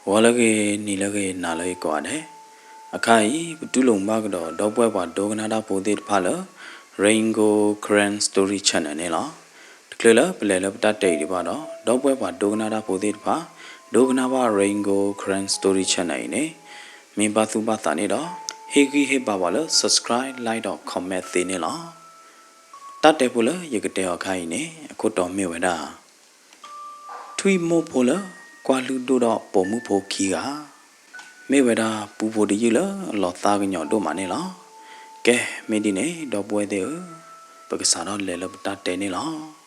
ဂီၤလၢအဂ့ၤ, နံၤလၢအဂ့ၤ, နၤလၢအဂ့ၤကိးဂၤဒဲး, အခါအံၤ ပတူၢ်လိာ်မုာ်ဘၣ်ကဒီး ဒီပုၢ်ဝဲၢ်ပှၤဒိကနၣ်တၢ်ဖိသ့ၣ်တဖၣ်လၢ Rain Gold Karen Story Channel န့ၣ်လီၤ. တချုးလၢပလဲၤလၢပတၢ်တဲအံၤဒံးဘၣ်ဒီး ဒီပုၢ်ဝဲၢ်ပှၤဒိကနၣ်တၢ်ဖိသ့ၣ်တဖၣ် ဒိကနၣ်ဘၣ် Rain Gold Karen Story Channel အံၤန့ၣ် မ့ၢ်ဘၣ်သူၣ်ဘၣ်သးန့ၣ်ဒီး ဟ့ၣ်ဂံၢ်ဟ့ၣ်ဘါပှၤလၢ subscribe, like ဒီး comment သ့န့ၣ်လီၤ. တၢ်တဲဖိလၢယကတဲအီၤအခါအံၤန့ၣ် အခိၣ်တီမ့ၢ်ဝဲဒၣ် ထွံၣ်မိၢ်ဖိလၢ ကွၢ်လုၢ်ဒိၣ်ဒီးပိာ်မုၣ်ဖိခံဂၤ, မ့ၢ်ဝဲဒၣ်ပူဖိတယုၢ်လၢအလီၤသးကညီၤဒိၣ်မးန့ၣ်လီၤ. ကဲ, မ့ၢ်ဒ်န့ၣ် ဒီပုၢ်ဝဲၢ်သ့ၣ်ဧၢ, ပကစးထီၣ်လဲၤလၢပတၢ်တဲန့ၣ်လီၤ.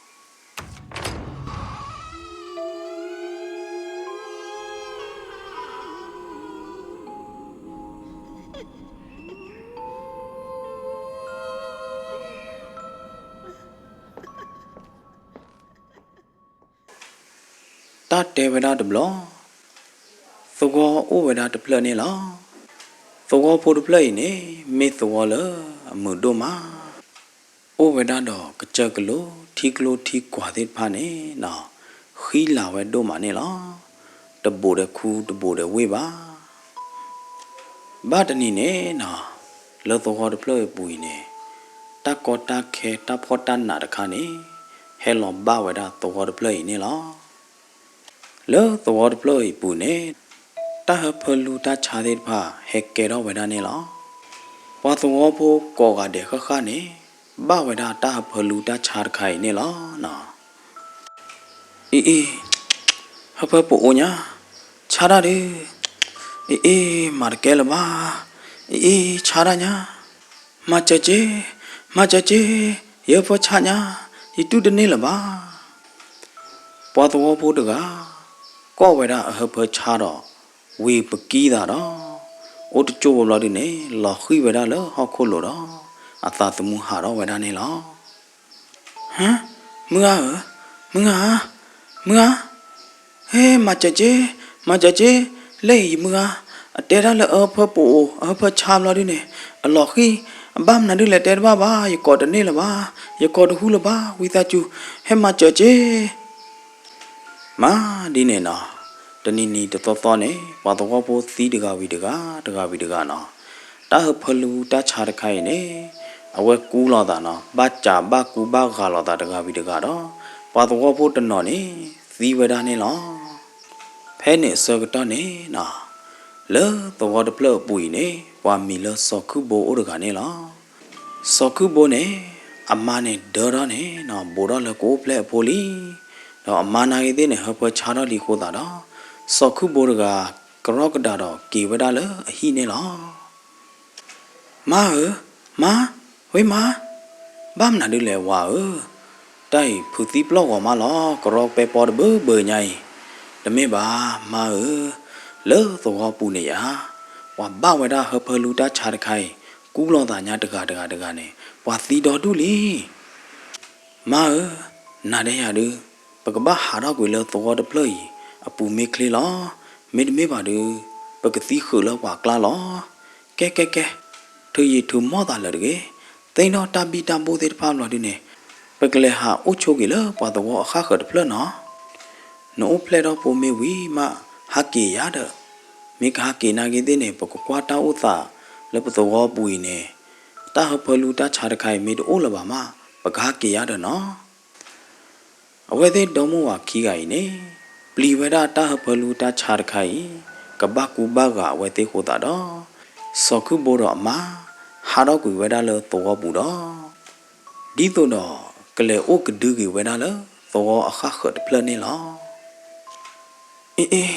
တၢ်တဲဝဲဒၣ်တဘျီ, သဝီအိၣ်ဝဲဒၣ်တဖျၢၣ်န့ၣ်လီၤ. သဝီဖိတဖျၢၣ်အံၤန့ၣ် မ့ၢ်သဝီလၢအမုာ်ဒိၣ်မး, အိၣ်ဝဲဒၣ်ဒီးကစၢၢ်ကလိ ထံကျိထံကွၢ်သ့ၣ်တဖၣ်န့ၣ်နီၤ, ဃံလၤဝဲဒိၣ်မးန့ၣ်လီၤ. တဘူးဒီးခူ တဘူးဒီးဝ့ၢ်ဘၣ်. ဘၣ်တနံၤန့ၣ်နီၤ, လၢသဝီတဖျၢၣ်အံၤအပူၤအံၤန့ၣ်, တၢ်ကီတၢ်ခဲတၢ်ဖှီၣ်တၢ်နးတခါန့ၣ် ဟဲလီၤဘၣ်ဝဲဒၣ်သဝီတဖျၢၣ်အံၤန့ၣ်လီၤ. လၢသဝီတဖျၢၣ်အံၤအပူၤန့ၣ်, တၢ်ဟၢဖၢလူတၢ်ဆါသ့ၣ်တဖၣ်ဟဲကဲထီၣ်ဝဲဒၣ်န့ၣ်လီၤ. ပှၤသဝီဖိကိးဂၤဒဲးဃၣ်ဃၣ်န့ၣ် ဘၣ်ဝဲဒၣ်တၢ်ဟၢဖၢလူတၢ်ဆါတခါအံၤန့ၣ်လီၤနီၤ. အ့အ့, ဟၢဖၢပအိၣ်ညါ, ဆါတၢ်ဒုး, အ့အ့, မၤတကဲလၢၤဘၣ်, အ့အ့, ဆါတၢ်ညါ, မၤစၢၤက့ၤ, မၤစၢၤက့ၤ, ယဟၢဖၢဆါညါ, ယတူၢ်တန့ၢ်လၢၤဘၣ်. ပှၤသဝီဖိတဂၤ ကိးဝဲဒၣ်အဟၢဖၢဆါဒီး ဝံၤပကံသးဒီး အိၣ်တကၠိၢ်ဖိဘျီဒုန့ၣ် လီၤဃံၢ်ဝဲဒၣ်လၢဟီၣ်ခိၣ်လိၤဒီး အသးသမူဟးထီၣ်ဝဲဒၣ်န့ၣ်လီၤ. ဟါ, မုၢ်ဂၤဧၢ, မုၢ်ဂၤ, မုၢ်ဂၤ, ဟဲ မၤစၢၤက့ၤ, မၤစၢၤက့ၤ, လၢအံၤယမုၢ်ဂၤ အတဲတၢ်လၢအဟၢဖၢပအိၣ် အဟၢဖၢဆါဘျီဒုန့ၣ် အလီၤဃံၢ်, အဘၣ်မနုၤဒုလဲၣ်တဲတဘၣ်ဘၣ်, ယကိးတန့ၢ်လၢၤဘၣ်, ယကိးတဟူလၢၤဘၣ်, ဝံသးစူၤ ဟဲမၤစၢၤက့ၤ မၤဒ်န့ၣ်နီၤ, တနံၤနံၤတသီသီန့ၣ် ပှၤသဝီဖိသံတဂၤဝံၤတဂၤ တဂၤဝံၤတဂၤနီၤ, တၢ်ဟၢဖၢလူတၢ်ဆါတခါအံၤန့ၣ် အဝဲကူလိာ်သးနီၤ, ဘၣ်စးဘၣ်ကူဘၣ်ဂာ်လိာ်သးတဂၤဝံၤတဂၤဒီး ပှၤသဝီဖိတနီၤန့ၣ် သံဝဲဒၣ်န့ၣ်လီၤ. ဖဲန့ၣ်အဆၢကတီၢ်န့ၣ်နီၤ, လၢသဝီတဖျၢၣ်အပူၤအံၤန့ၣ် ပှၤမံၤလၢစီၤခုၣ်ဘိအိၣ်တဂၤန့ၣ်လီၤ. စီၤခုၣ်ဘိန့ၣ် အမါန့ၣ်ဒၢထီၣ်န့ၣ်နီၤ, ဘူးထီၣ်လၢကအိၣ်ဖျဲၣ်အဖိလံ, ဒီးအမါနာ်ဂ့ၤသ့ၣ်န့ၣ် ဟၢဖၢဆါထီၣ်လံအဃိသတးဒီး စီၤခုၣ်ဘိတဂၤ ကရီကဒါဒီးက့ၤဝဲဒၣ်လၢအဟံၣ်န့ၣ်လီၤ. မါဧၢ, မါ, ဝ့မါ, ဘၣ်မနုၤဒုလဲၣ်ဝၤဧၢ, တၢ်အံၤဖုးသံပျီၢ်ဂီၤမးလီၤ, ကရီပဲပီတဘၢဘၢညါအံၤ, တမ့ၢ်ဘၣ်, မါဧၢ, လၢသဝီပူၤန့ၣ်ယါ, ပှၤဘၣ်ဝဲဒၣ်ဟၢဖၢလူတၢ်ဆါတခါအံၤ ကူလိာ်သးညါတဂၤတဂၤတဂၤန့ၣ် ပှၤသံဒီဒူၣ်လံ. မါဧၢ, နၤဒီးယၤဒုး, ပကဘၣ်ဟးထီၣ်ကွံာ်လၢသဝီတဖျၢၣ်အံၤ အပူၤမ့ၢ်ချ့လီၤ. မ့တမ့ၢ်ဘၣ်ဒုး, ပကသံဃုာ်လၢပှၤကျါလီၤ. ကဲကဲကဲ, ထုးယံာ်ထုးမီၢ်သးလၢာ်တဂ့ၤ, သ့ၣ်နီၣ်တၢ်ဘံၣ်တၢ်ဘိၣ်သ့ၣ်တဖၣ်ဘျီဒုန့ၣ်, ပကလဲၤဟးအိၣ်ဆိက့ၤလၢပှၤသဝီအဃၣ်ဃၢၤတဖျၢၣ်နီၤ. နအိၣ်ဖျဲၣ်ထီၣ်ဖိမ့ၢ်ဝံၤမး ဟးက့ၤယၤဒီး, မ့ၢ်ကဟးက့ၤနာ်ဂ့ၤသ့ၣ်န့ၣ် ပကကွၢ်တၢ်အိၣ်သးလၢပသဝီပူၤအံၤန့ၣ်, တၢ်ဟၢဖၢလူတၢ်ဆါတခါအံၤမ့ၢ်တအိၣ်လၢၤဘၣ်မး, ပကဟးက့ၤယၤဒီးနီၤ. အဝဲသ့ၣ်ဒီမါဝၤခံဂၤအံၤန့ၣ်, ပျံၤဝဲဒၣ်တၢ်ဟၢဖၢလူတၢ်ဆါတခါအံၤ ကဘၣ်ကူဘၣ်ဂာ်အဝဲသ့ၣ်အဃိသတးဒီး, စီၤခုၣ်ဘိဒီးအမါ ဟးထီၣ်ကွံာ်ဝဲဒၣ်လၢသဝီပူၤဒီး ဒ်သိးဒီးကလဲၤအိၣ်ကဒုက့ၤဝဲဒၣ်လၢသဝီအဃၣ်ဃၢၤတဖျၢၣ်န့ၣ်လီၤ. အ့အ့,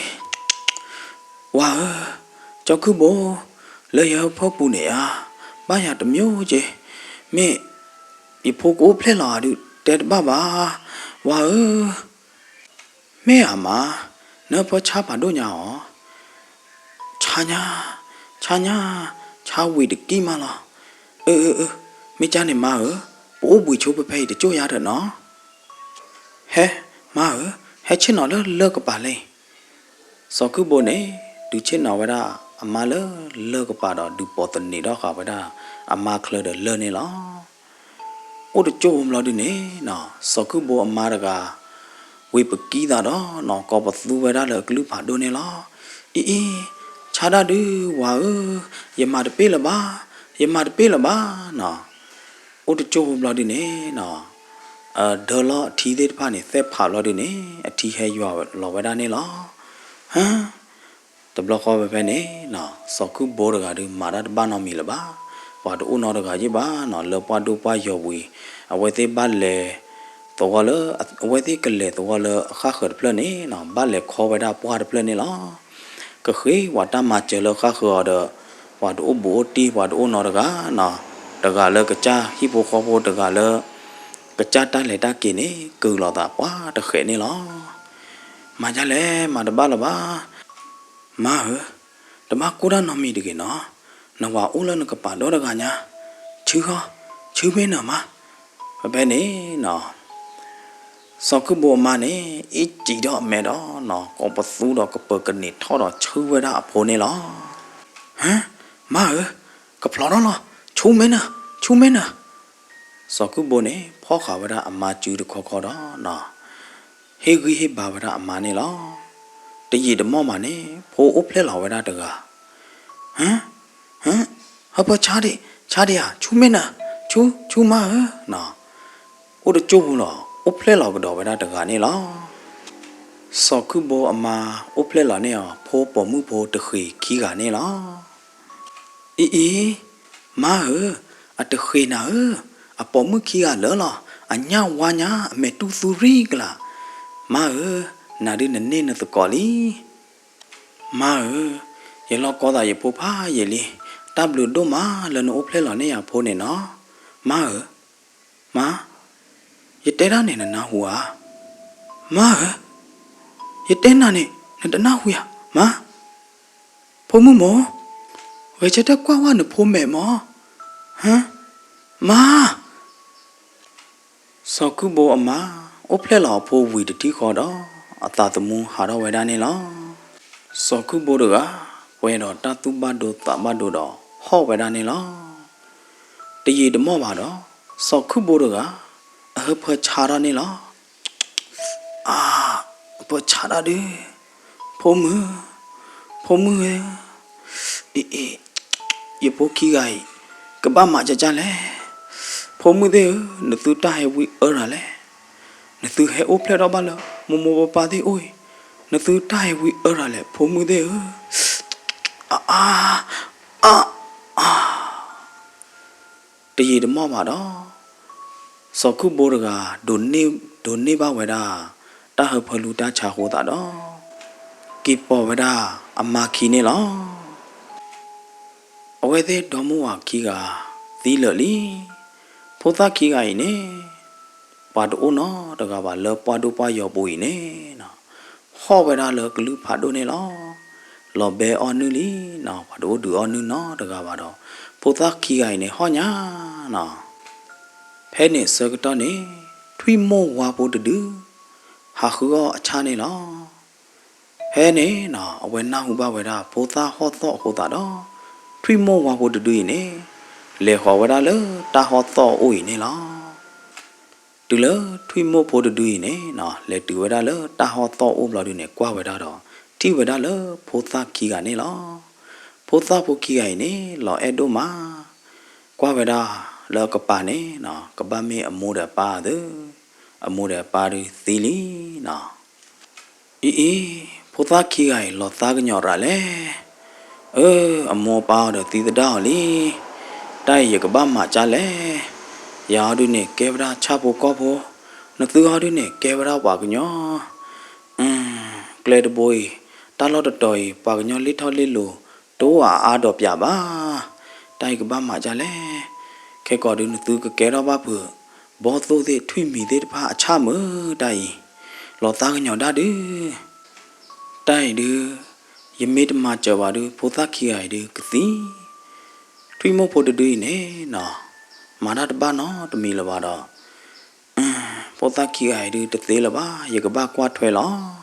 ဝၤဧၢ, စီၤခုၣ်ဘိ, လၢယဟၢဖၢပူၤန့ၣ်ဧါ, ဘၣ်ယၤတမံၤက့, မ့ၢ်ယဖိကအိၣ်ဖျဲၣ်လီၤဧါဒုး တဲတဘၣ်ဘၣ်, ဝၤဧၢ. မ့ၢ်အမါ, နဟၢဖၢဆါဖးဒိၣ်ညါအီၤ, ဆါညါ, ဆါညါ, ဆါဝံၤတကံၢ်မးလီၤ. အၢ အၢ အၢ, မ့ၢ်ကၢ်န့ၣ်မါဧၢ, ပအိၣ်ဘှံးဆိဖဲဖဲအံၤတကၠိၢ်ယါဒီးနီၤ. ဟဲ, မါဧၢ, ဟဲဆ့ၣ်နီၤလၢလၢၢ်ကပၤလံ. စီၤခုၣ်ဘိန့ၣ် ဒုးဆ့ၣ်နီၤဝဲဒၣ်အမါလၢလၢၢ်ကပၤဒီး ဒုးပိာ်သန့ၤထီၣ်ဃာ်ဝဲဒၣ်အမါချၢဒီးလၢၢ်န့ၣ်လီၤ. အိၣ်တကၠိၢ်ဘျီဒုန့ၣ်နီၤ, စီၤခုၣ်ဘိအမါတဂၤ ဝံၤပကံသးဒီးနီၤ ကိးပသူဝဲဒၣ်လၢအကလုၢ်ဖးဒိၣ်န့ၣ်လီၤ. အံၤအံၤ, ဆါဒၣ်ဒုးဝၤဧၢ, ယမၤတပ့ၢ်လၢၤဘၣ်, ယမၤတပ့ၢ်လၢၤဘၣ်နီၤ. အိၣ်တကၠိၢ်ဖိဘျီဒုန့ၣ်နီၤ, အဒၢလီၢ်အထံသ့ၣ်တဖၣ်န့ၣ် သဲၣ်ဖးဘျီဒုန့ၣ် အထံဟဲယွၤလီၤဝဲဒၣ်န့ၣ်လီၤ. ဟၢ, တဘျီဃီဖဲဖဲန့ၣ်နီၤ, စီၤခုၣ်ဘိတဂၤဒုးမၤတၢ်တဘၣ်နီတမံၤလၢၤဘၣ်, ပှၤတအိၣ်နီတဂၤယ့ၢ်ဘၣ်နီၤ, လၢပှၢ်ဒိၣ်ပှၢ်ယီၤပူၤအံၤ, အဝဲသ့ၣ်ဘၣ်လဲၤသဝီလၢ, အဝဲသ့ၣ်ကလဲၤသဝီလၢအဃၣ်ဃၢၤတဖျၢၣ်န့ၣ်နီၤ, ဘၣ်လဲၤခီဝဲဒၣ်ပှၢ်တဖျၢၣ်န့ၣ်လီၤ. ကဃ့ဝဲတၢ်မၤစၢၤလၢဃၣ်ဃၢၤအီၤဒီး, ပှၤတအိၣ်ဘူးအိၣ်တံၢ် ပှၤတအိၣ်နီတဂၤနီၤ, တဂၤလၢကစၢ်ဟံၣ်ဖိဃီဖိ တဂၤလၢ ကစၢ်တၢ်လဲၤတၢ်က့ၤန့ၣ် ကုာ်လိာ်သးပှၤတဃဲးန့ၣ်လီၤ. မၤဒ်လဲၣ် မၤတဘၣ်လၢၤဘၣ်. မါဧၢ, တဘၣ်ကိၢ်တၢ်နီတမံၤတဂ့ၤနီၤ, နဝၤအိၣ်လၢနကပၤဒီတဂၤညါ, ဆူ, ဆူမ့ၢ်နၤမါ. ဖဲဖဲန့ၣ်နီၤ, စီၤခုၣ်ဘိအမါန့ၣ် အ့ၣ်စံးထီၣ်အမဲာ်ဒီးနီၤ, ကိးပသူဒီးကပၢၤကန့ၢ်ထီၣ်ဒီးဆူဝဲဒၣ်အဖိန့ၣ်လီၤ. ဟၢ, မါဧၢ, ကဖျီထီၣ်လီၤ, ဆူမ့ၢ်နၤ, ဆူမ့ၢ်နၤ. စီၤခုၣ်ဘိန့ၣ် ဖီၣ်ဃာ်ဝဲဒၣ်အမါစုတခီခီဒီးနီၤ, ဟ့ၣ်ဂံၢ်ဟ့ၣ်ဘါဝဲဒၣ်အမါန့ၣ်လီၤ. တယံာ်တမီၢ်ဘၣ်န့ၣ် ဖိအိၣ်ဖျဲၣ်လီၤဝဲဒၣ်တဂၤ. ဟၢ, ဟၢ, ဟၢဖၢဆါဒံး, ဆါဒံးဧါ, ဆူမ့ၢ်နၤ, ဆူ, ဆူမါဧၢနီၤ. အိၣ်တကၠိၢ်ဖိလီၤ, အိၣ်ဖျဲၣ်လီၤကဒီးဝဲဒၣ်တဂၤန့ၣ်လီၤ. စီၤခုၣ်ဘိအမါအိၣ်ဖျဲၣ်လီၤန့ၢ်အီၤ ဖိပိာ်မုၣ်ဖိတဃ့ၤခံဂၤန့ၣ်လီၤ. အံၤအံၤ, မါဧၢ, အတဃ့ၤနၤဧၢ, အပိာ်မုၣ်ခံဂၤလၢာ်လီၤ, အညၣ်ဝါညါ အမဲာ်တူၢ်သူရံကလး. မါဧၢ, နၤဒုးနန့ၢ်နသကိးလံ. မါဧၢ, ယလီၢ်ကီသးယဖိဖးယံာ်လံ, တၢ်ဘျုးဒိၣ်မးလၢနအိၣ်ဖျဲၣ်လီၤန့ၢ်ယၤဖိန့ၣ်နီၤ. မါဧၢ, မါ, ယတဲဒၣ်န့ၣ်နနၢ်ဟူဧါ. မါဧၢ, ယတဲနၤန့ၣ် နတနၢ်ဟူဧါ, မါ. ဖိမုၣ်မိၢ်, ဂဲၤဆၢထၢၣ်ကွၢ်ဝဲနဖိမဲာ်မၢ်. ဟၢ, မါ. စီၤခုၣ်ဘိအမါ အိၣ်ဖျဲၣ်လီၤအဖိဝံၤတထံၣ်ဃီဒီး အသးသမူဟးထီၣ်ဝဲဒၣ်န့ၣ်လီၤ. စီၤခုၣ်ဘိတဂၤ ပှဲၤဒီးတၢ်သူၣ်ဘၣ်ဒိသးဘၣ်ဒိဒီး ဟီၣ်ဝဲဒၣ်န့ၣ်လီၤ. တယံာ်တမီၢ်ဘၣ်ဒီး စီၤခုၣ်ဘိတဂၤ အဟၢဖၢဆါထီၣ်န့ၣ်လီၤ. အါ, အဖၢဆါတၢ်ဒုး, ဖိမုၣ်, ဖိမုၣ်ဧၢ, အ့ၣ်, ယဖိခံဂၤအံၤ ကဘၣ်မၤကၢ်ကၢ်လဲၣ်. ဖိမုၣ်သ့ၣ်ဧၢ, နသုတၢ်ဟဲဝံအၢရၤလဲၣ်. နသုဟဲအိၣ်ဖျဲၣ်ထီၣ်ဘၣ်လၢ မိၢ်မိၢ်ပၢ်ပၢ်သ့ၣ်အိၣ်အံၤ, နသုတၢ်ဟဲဝံအၢရၤလဲၣ် ဖိမုၣ်သ့ၣ်ဧၢ. အါ, အါ, အါ, အါ. တယံာ်တမီၢ်ဘၣ်ဒီး စီၤခုၣ်ဘိတဂၤ ဒိးန့ၢ်ဘၣ်ဝဲဒၣ် တၢ်ဟၢဖၢလူတၢ်ဆါအဃိသတးဒီး က့ၤပိာ်ဝဲဒၣ်အမါခံန့ၣ်လီၤ. အဝဲသ့ၣ်ဒီမိၢ်ဝၤခံဂၤသံလၢာ်လံ. ဖိသၣ်ခံဂၤအံၤန့ၣ် ပှၤတအိၣ်နီတဂၤဘၣ်လၢပှၢ်ဒိၣ်ပှၢ်ယီၤပူၤအံၤန့ၣ် ဟီၣ်ဝဲဒၣ်လၢကလုၢ်ဖးဒိၣ်န့ၣ်လီၤ. လီၤဘဲအီၣ်နုၢ်လံနီၤ, ပှၤတအိၣ်ဒုးအီၣ်နုၢ်နီတဂၤဘၣ်ဒီး ဖိသၣ်ခံဂၤအံၤန့ၣ်ဟီၣ်ညါနီၤ. ဖဲန့ၣ်ဆၢကတီၢ်န့ၣ် ထွံၣ်မိၢ်ဝါဖိတဒု ဟးဃုအီၣ်အဆၣ်န့ၣ်လီၤ. ဖဲန့ၣ်နီၤ အဝဲနၢ်ဟူဘၣ်ဝဲဒၣ်ဖိသၣ်ဟီၣ်သီၣ်အဃိသတးဒီး ထွံၣ်မိၢ်ဝါဖိတဒုအံၤန့ၣ် လဲၤဃီၤဝဲဒၣ်လၢတၢ်ဟီၣ်သီၣ်အအိၣ်အံၤန့ၣ်လီၤ. တုၤလၢထွံၣ်မိၢ်ဖိတဒုအံၤန့ၣ်နီၤ လဲၤတုၤဝဲဒၣ်လၢတၢ်ဟီၣ်သီၣ်အအိၣ်ဘျီဒုန့ၣ် ကွၢ်ဝဲဒၣ်ဒီး ထံၣ်ဝဲဒၣ်လၢဖိသၣ်ခံဂၤန့ၣ်လီၤ. ဖိသၣ်ဖိခံဂၤအံၤန့ၣ် လီၤအဲၣ်ဒိၣ်မး. ကွၢ်ဝဲဒၣ်လၢအကပၤန့ၣ်နီၤ ကဘၣ်မ့ၢ်အမိၢ်ဒီးအပၢ်သ့, အမိၢ်ဒီးအပၢ်ဒုးသံလံနီၤ. အံၤအံၤ, ဖိသၣ်ခံဂၤအံၤလီၤသးကညီၤရၤလဲၣ်. အၢ, အမိၢ်အပၢ်အီၤဒီးသံသဒၣ်အီၤလံ. တၢ်အံၤယကဘၣ်မၤကၢ်လဲၣ်. ယၤအီၤဒုန့ၣ်ကဲဝဲဒၣ်ဆၣ်ဖိကီၢ်ဖိ, နသုဟီဒုန့ၣ်ကဲဝဲဒၣ်ပှၤကညီ. ကျဲတဘိအံၤ, တၢ်လီၢ်တတီၤအံၤ ပှၤကညီလ့ၢ်ထီၣ်လ့ၢ်လီၤ တအိၣ်အါအါဒီးပၠးဘၣ်. တၢ်အံၤကဘၣ်မၤကၢ်လဲၣ်. ခဲကီးဒုနသုကကဲထီၣ်ဘၣ်ဖုး ဘီၣ်သိၣ်သ့ၣ်ထွံၣ်မံၤသ့ၣ်တဖၣ်အဆၣ်မုၢ်တၢ်အံၤ, လီၤသးကညီၤဒၣ်ဒုး. တၢ်အံၤဒုး ယမ့ၢ်တမၤစၢၤဘၣ်ဒုး ဖိသၣ်ခံဂၤအံၤဒုးကသံ. ထွံၣ်မိၢ်ဖိတဒုအံၤန့ၣ်နီၤ မၤတၢ်တဘၣ်နီတမံၤလၢၤဘၣ်ဒီး ဖိသၣ်ခံဂၤအံၤဒုးတသ့လၢၤဘၣ်, ယကဘၣ်ကွၢ်ထွဲလီၤ.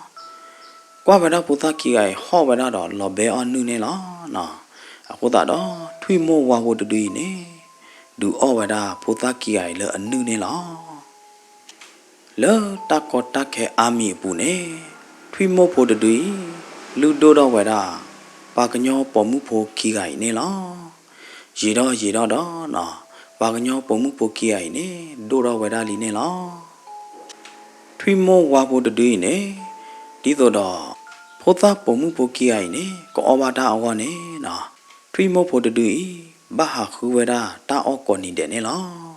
ကွၢ်ဝဲဒၣ်ဖိသၣ်ခံဂၤအံၤဟီၣ်ဝဲဒၣ်ဒီးလီၤဘဲအီၣ်နုၢ်န့ၣ်လီၤ. အဃိသတးဒီး ထွံၣ်မိၢ်ဝါဖိတဒုအံၤန့ၣ် ဒုးအီၣ်ဝဲဒၣ်ဖိသၣ်ခံဂၤအံၤလၢအနုၢ်န့ၣ်လီၤ. လၢတၢ်ကီတၢ်ခဲအါမံၤအပူၤန့ၣ် ထွံၣ်မိၢ်ဖိတဒုအံၤ လုၢ်ဒိၣ်ထီၣ်ဝဲဒၣ် ပှၤကညီပိာ်မုၣ်ဖိခံဂၤအံၤန့ၣ်လီၤ. ယံာ်ဒီးယံာ်ဒီးဒီးနီၤ, ပှၤကညီပိာ်မုၣ်ဖိခံဂၤအံၤန့ၣ် ဒိၣ်ထီၣ်ဝဲဒၣ်လံန့ၣ်လီၤ. ထွံၣ်မိၢ်ဝါဖိတဒုအံၤန့ၣ်, ဒ်သိးဒီး ဖိသၣ်ပိာ်မုၣ်ဖိခံဂၤအံၤန့ၣ် ကအီၣ်ဘၣ်တၢ်အဂီၢ်န့ၣ်နီၤ, ထွံၣ်မိၢ်ဖိတဒုအံၤ ဘၣ်ဟးဃုဝဲဒၣ်တၢ်အီၣ်ကိးနံၤဒဲးန့ၣ်လီၤ.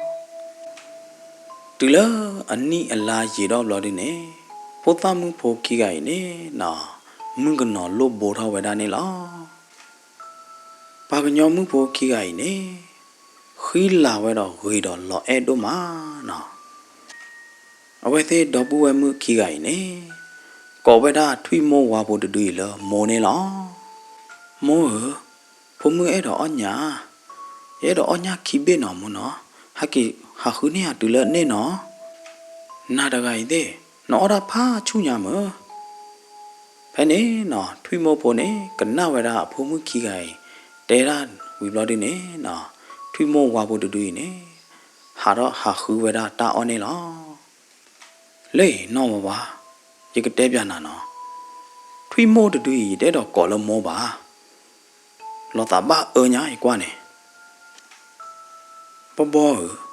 တုၤလၢအနံၣ်အလါယံာ်ထီၣ်ဘျီဒုန့ၣ်, ဖိသၣ်မုၣ်ဖိခံဂၤအံၤန့ၣ်နီၤ, မုၣ်ကနီၤလိၣ်ဘိထီၣ်ဝဲဒၣ်န့ၣ်လီၤ. ပှၤကညီမုၣ်ဖိခံဂၤအံၤန့ၣ် ဃံလၤဝဲဒီးဂ့ၤဒီးလီၤအဲၣ်ဒိၣ်မးနီၤ. အဝဲသ့ၣ်ဒီပုၢ်ဝဲၢ်မုၣ်ခံဂၤအံၤန့ၣ် ကိးဝဲဒၣ်ထွံၣ်မိၢ်ဝါဖိတဒုအံၤလၢမိၢ်န့ၣ်လီၤ. မိၢ်ဧၢ, ဖိမုၣ်အဲၣ်ဒိးအီၣ်ညၣ်, ယအဲၣ်ဒိးအီၣ်ညၣ်ခံဘ့ၣ်နီၤမိၢ်နီၤ, ဟဲက့ၤဟးဃုန့ၢ်ယၤတုၤလၢအန့ၣ်နီၤ. နၤတဂၤအံၤသ့ၣ် နအီၣ်တၢ်ဖးဆူၣ်ညါမ့ၢ်. ဖဲန့ၣ်နီၤ ထွံၣ်မိၢ်ဖိန့ၣ် ကနၣ်ဝဲဒၣ်အဖိမုၣ်ခံဂၤအံၤ တဲဒၣ်ဝံၤဘျီဒုန့ၣ်နီၤ, ထွံၣ်မိၢ်ဝါဖိတဒုအံၤန့ၣ် ဟးထီၣ်ဟးဃုဝဲဒၣ်တၢ်အီၣ်န့ၣ်လီၤ. လၢအံၤနီၢ်ဝါဝါ, ယကတဲပျးနၤနီၤ, ထွံၣ်မိၢ်တဒုအံၤ ယတအဲၣ်ဒိးကိးလၢမိၢ်ဘၣ်. လီၤသးဘၣ်အၢညါ ယကွၢ်န့ၣ် ဘီဘီဧၢ,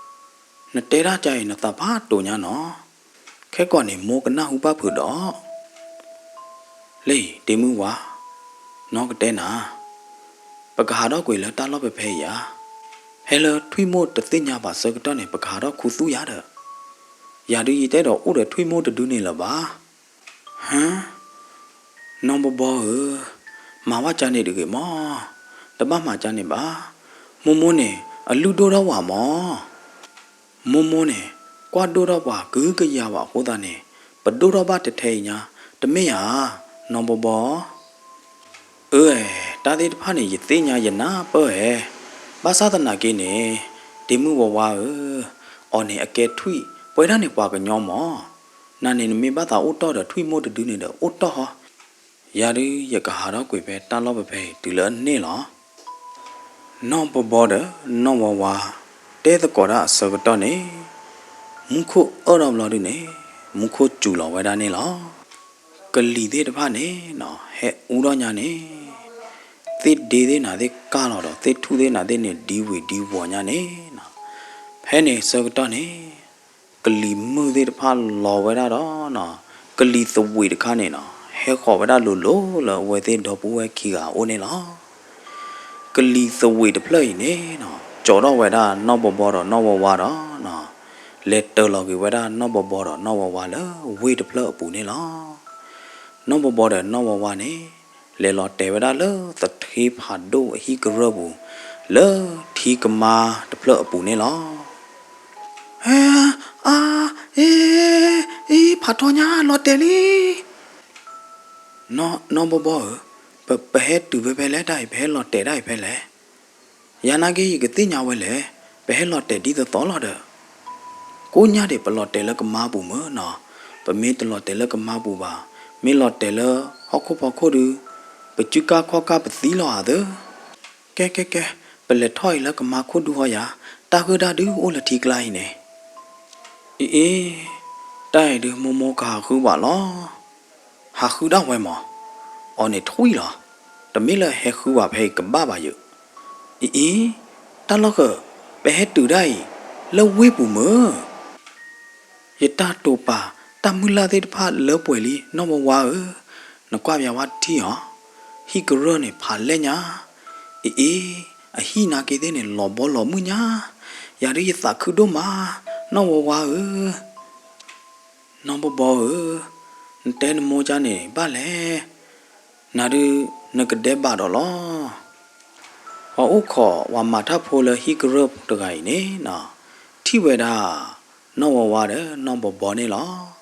နတဲတၢ်ကါအံၤ နသးဖးတိၤညါနီၤ, ခဲကိာ်န့ၣ် မိၢ်ကနၢ်ဟူဘၣ်ဖုးဒီး. လၢအံၤ ဒ့မုၢ်ဝါ, နီၢ်ကတဲနၤ, ပကဟးထီၣ်ကွံာ်လၢတၢ်လီၢ်ဖဲဖဲအံၤဧါ. ဖဲလၢထွံၣ်မိၢ်တသ့ၣ်ညါဘၣ်ဆၢကတီၢ်န့ၣ် ပကဟးထီၣ်ခူသူၣ်ယၤဒီး, ယၤဒုးယတအဲၣ်ဒိးအိၣ်ဒီးထွံၣ်မိၢ်တဒုန့ၣ်လၢၤဘၣ်. ဟါ, နီၢ်ဘီဘီဧၢ, မၤဝဲကါန့ၣ်တဂ့ၤမး, တဘၣ်မၤကါန့ၣ်ဘၣ်. မိၢ်မိၢ်န့ၣ် အလုၢ်ဒိၣ်ထီၣ်ဝဲမး. မိၢ်မိၢ်န့ၣ် ကွၢ်ဒိၣ်ထီၣ်ပှၤကဟုကယာ်ဘၣ်အဃိသတးန့ၣ် ပဒိၣ်ထီၣ်ဘၣ်ထဲထဲအံၤညါ, တမ့ၢ်ဧါ, နီၢ်ဘီဘီ. အၢအဲ, တၢ်သ့ၣ်တဖၣ်န့ၣ် ယသ့ၣ်ညါယနၢ်ပၢၢ်အဲ. ဘၣ်ဆၣ်သနာ်က့န့ၣ်, ဒ့မုၢ်ဝါဝါဧၢ, အီၤန့ၣ်အကဲထွံၣ်, ပဝဲဒၣ်န့ၣ်ပှၤကညီမး. နၤန့ၣ်နမ့ၢ်ဘၣ်သးအိၣ်တီၢ်ဒီးထွံၣ်မိၢ်တဒုန့ၣ်ဒီး အိၣ်တီၢ်ဟီ, ယၤဒုးယကဟးထီၣ်ကွံာ်ဖဲတၢ်လီၢ်ဖဲဖဲအံၤတုၤလၢအန့ၣ်လီၤ. နီၢ်ဘီဘီဒီးနီၢ်ဝါဝါ တဲသကိးတၢ်အဆၢကတီၢ်န့ၣ်, မူခိၣ်အၢၣ်ထီၣ်ဘျီဒုန့ၣ်, မူခိၣ်စူၤလီၤဝဲဒၣ်န့ၣ်လီၤ. ကလံၤသ့ၣ်တဖၣ်န့ၣ်နီၤ ဟဲအူထီၣ်ညါန့ၣ်, သ့ၣ်ဒ့သ့ၣ်နၤသ့ၣ်ကၢ်လီၤဒီး သ့ၣ်ထူၣ်သ့ၣ်နၤသ့ၣ်န့ၣ် ဒံဝံၤဒံဝီၤညါန့ၣ်နီၤ. ဖဲန့ၣ်ဆၢကတီၢ်န့ၣ် ကလံၤမုၢ်သ့ၣ်တဖၣ်လီၤဝဲဒၣ်ဒီးနီၤ, ကလံၤသဝံးတခါန့ၣ်နီၤ ဟဲဃီၤဝဲဒၣ်လိၤလိၤလၢအဝဲသ့ၣ်ဒီပုၢ်ဝဲၢ်ခံဂၤအအိၣ်န့ၣ်လီၤ. ကလံၤသဝံးတဖျၢၣ်အံၤန့ၣ်နီၤ ကၠီၤထီၣ်ဝဲဒၣ်နီၢ်ဘီဘီဒီးနီၢ်ဝါဝါဒီးနီၤ, လဲၤတၢၤလီၤက့ၤဝဲဒၣ်နီၢ်ဘီဘီဒီးနီၢ်ဝါဝါလၢဝ့ၢ်တဖျၢၣ်အပူၤန့ၣ်လီၤ. နီၢ်ဘီဘီဒီးနီၢ်ဝါဝါန့ၣ် လဲၤလီၤတဲာ်ဝဲဒၣ်လၢသထ့ဖးဒိၣ်အဟံၣ်ကရၢၢ်ပူၤ လၢထံကမါတဖျၢၣ်အပူၤန့ၣ်လီၤ. ဟဲ, အါ, အ့, အံၤ ဖးထီညါ လီၤတဲာ်လံ. နီၢ်, နီၢ်ဘီဘီဧၢ, ပ, ပဟဲတုၤဖဲဖဲလဲၣ် တၢ်အံၤ ပဟဲလီၤတဲာ်တၢ်အံၤဖဲလဲၣ်. ယၤနာ်က့ ယကသ့ၣ်ညါဝဲလဲၣ်, ပဟဲလီၤတဲာ်ဒ်သိးသိးလီၤဒီး. ကိးညါဒံး ပလီၤတဲာ်လၢကမါပူၤမ့ၢ်နီၤ, ပမ့ၢ်တလီၤတဲာ်လၢကမါပူၤဘၣ်, မ့ၢ်လီၤတဲာ်လၢဟီၣ်ခိၣ်ဖီခိၣ်ဒုး, ပစုကါခီၣ်ကါပသံလီၤဧါသၢ. ကဲ ကဲ ကဲ, ပလဲၤထီၣ်အံၤလၢကမါခိၣ်ဒူဟီယၤ, တၢ်ဂ့ၢ်ဒၣ်ဒုးအိၣ်လၢထံကျါအံၤန့ၣ်. အ့ အ့, တၢ်အံၤဒုး မိၢ်မိၢ်ကဟးဃုဘၣ်လီၤ. ဟးဃုဒၣ်ဝဲမး, အီၤန့ၣ်ထွံၣ်လီၤ, တမ့ၢ်လၢဟဲဃုဘၣ်ဖဲအံၤကဘၣ်ဘၣ်ယၢ. အ့ အ့, တၢ်လီၢ်ဃၢၤ, ပဟဲတုၤဒၣ်အံၤ လၢဝ့ၢ်ပူၤမ့ၢ်. ယတၢ်တိာ်ပာ်တၢ်မုၢ်လၢ်သ့ၣ်တဖၣ်လၢပှဲၤလံ နီၢ်ဝါဝါဧၢ, နကွၢ်ပၠးဝဲတထံၣ်အီၤ, ဟံၣ်ကရၢၢ်န့ၣ်ဖးလဲၢ်ညါ, အ့ အ့, အဟံၣ်နာ်က့သ့ၣ်န့ၣ် လီၤဘီလီၤမုၢ်ညါ, ယၤဒုးယသးခုဒိၣ်မး, နီၢ်ဝါဝါဧၢ. နီၢ်ဘီဘီဧၢ, နတဲနမိၢ်ကါန့ၣ်ဘၣ်လဲၣ်, နၤဒုးနကဒဲးဘးဒီးလီၤ. ပှၤအိၣ်ခိးပှၤမၤတၢ်ဖိလၢဟံၣ်ကရၢၢ်တဂၤအံၤန့ၣ်နီၤ, ထံၣ်ဝဲဒၣ် နီၢ်ဝါဝါဒီးနီၢ်ဘီဘီန့ၣ်လီၤ.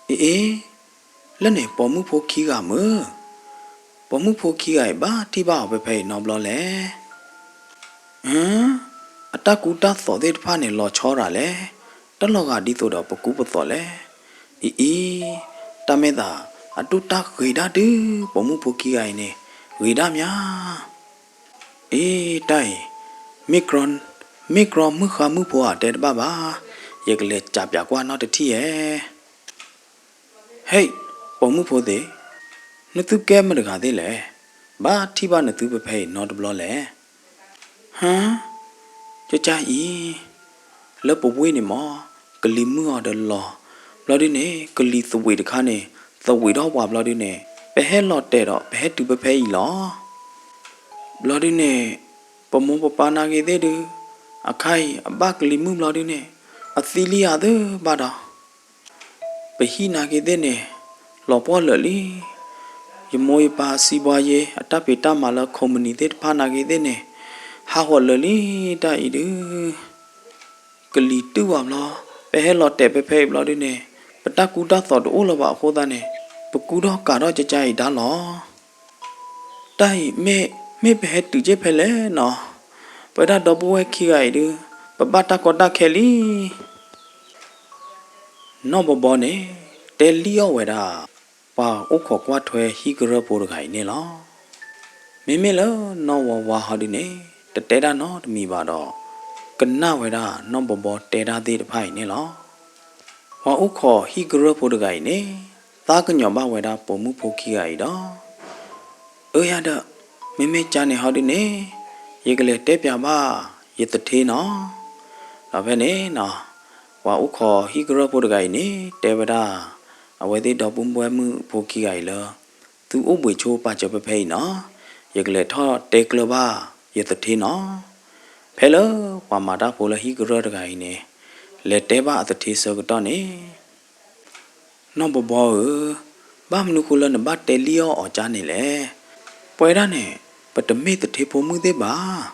အ့ အ့, လၢန့ၣ်ပိာ်မုၣ်ဖိခံဂၤမ့ၢ်. ပိာ်မုၣ်ဖိခံဂၤအံၤဘၣ်ထံၣ်ဘၣ်အီၤဖဲဖဲအံၤနီတဘျီလဲၣ်. အၢ, အတၢ်ကူတၢ်သိးသ့ၣ်တဖၣ်န့ၣ်လီၤဆီဒၣ်လဲၣ်, တၢ်လီၤဂာ်ဒ်သိးဒီးပကူပသိးလဲၣ်. အံၤ အံၤ, တၢ်မ့ၢ်သး အဒိၣ်တၢ်ဂ့ၤဒၣ်ဒုး ပိာ်မုၣ်ဖိခံဂၤအံၤန့ၣ် ဂ့ၤဒၣ်မး. အ့ တၢ်အံၤ, မ့ၢ်, မ့ၢ်ကြီမုၣ်ဃါမုၣ်ဖိဧါ တဲတဘၣ်ဘၣ်, ယကလဲၤစးပၠးကွၢ်နီတထံၣ်ဧဲ. ဟဲ, ပိာ်မုၣ်ဖိသ့ၣ်, နသုကဲမတဂၤသ့ၣ်လဲၣ်. ဘၣ်ထံၣ်ဘၣ်နသုဖဲဖဲအံၤနီတဘျီလဲၣ်. ဟါ, ကကါအံၤ, လၢပဝ့ၢ်န့ၣ်မ့ၢ် ကလံၤမုၢ်အီၤဒီးလီၤ, ဘျီဒုန့ၣ် ကလံၤသဝံးတခါန့ၣ် သဝံးထီၣ်ပှၤဘျီဒုန့ၣ် ပဟဲလီၤတဲာ်ဒီး ပဟဲတုၤဖဲဖဲအံၤလီၤ. ဘျီဒုန့ၣ် ပမိၢ်ပပၢ်နာ်က့ၤသ့ၣ်ဒု, အခါအံၤ အဘၣ်ကလံၤမုၢ်ဘျီဒုန့ၣ် အသံလံဧါသ့ဘၣ်ဒီး ပဟံၣ်နာ်က့ၤသ့ၣ်န့ၣ် လီၤပှီၢ်လၢာ်လံ. ယမိၢ်ယပၢ်စံးပှၤယ့ အတၢ်ဖံးတၢ်မၤလၢ company သ့ၣ်တဖၣ်နာ်က့ၤသ့ၣ်န့ၣ် ဟးဂီၤလၢာ်လံ. တၢ်အံၤဒု ကလံၤတုၢ်ဝဲဘျီ, ပဟဲလီၤတဲာ်ဖဲဖဲအံၤဘျီဒုန့ၣ် ပတၢ်ကူတၢ်သိးတအိၣ်လၢၤဘၣ်အဃိသတးန့ၣ် ပကူထီၣ်ကၤထီၣ်ကကါအံၤဒါလီၤ. တၢ်အံၤမ့ၢ်, မ့ၢ်ပဟဲတုၤက့ၤဖဲလဲၣ်နီၤ. ပဝဲဒၣ်ဒီပုၢ်ဝဲၢ်ခံဂၤအံၤဒု ပဘၣ်တၢ်ကီတၢ်ခဲလံ. နီၢ်ဘီဘီန့ၣ် တဲလံအီၣ်ဝဲဒၣ် ပှၤအိၣ်ခိးကွၢ်ထွဲဟံၣ်ကရၢဖိတဂၤအံၤန့ၣ်လီၤ. မ့မ့ၢ်လၢနီၢ်ဝါဝါဟီဒုန့ၣ် တတဲတၢ်နီတမံၤဘၣ်ဒီး ကနၣ်ဝဲဒၣ်နီၢ်ဘီဘီတဲတၢ်သ့ၣ်တဖၣ်အံၤန့ၣ်လီၤ. ပှၤအိၣ်ခိးဟံၣ်ကရၢဖိတဂၤအံၤန့ၣ် သးကညီၤဘၣ်ဝဲဒၣ်ပိာ်မုၣ်ဖိခံဂၤအံၤဒီး အၢယၤဒီး မ့မ့ၢ်ကါန့ၣ်ဟီဒုန့ၣ် ယကလဲၤတဲပၠးဘၣ်ယသထ့နီၤ. ဒီးဖဲန့ၣ်နီၤ ပှၤအိၣ်ခိးဟံၣ်ကရၢဖိတဂၤအံၤန့ၣ် တဲဝဲဒၣ် အဝဲသ့ၣ်ဒီပုၢ်ဝဲၢ်မုၣ်ဖိခံဂၤအံၤလၢ သုအိၣ်ဘှံးဆိပာ်စၢၤဖဲဖဲအံၤနီၤ, ယကလဲၤထီၣ်တဲကျၢၤဘၣ်ယသထ့နီၤ. ဖဲလၢပှၤမၤတၢ်ဖိလၢဟံၣ်ကရၢတဂၤအံၤန့ၣ် လဲၤတဲဘၣ်အသထ့ဆၢကတီၢ်န့ၣ် နီၢ်ဘီဘီဧၢ, ဘၣ်မနုၤဃိလၢနဘၣ်တဲလံအီၣ်အီၤကါန့ၣ်လဲၣ်. ပဝဲဒၣ်န့ၣ် ပတမ့ၢ်သထ့ဖိမုၣ်သ့ၣ်ဘၣ်.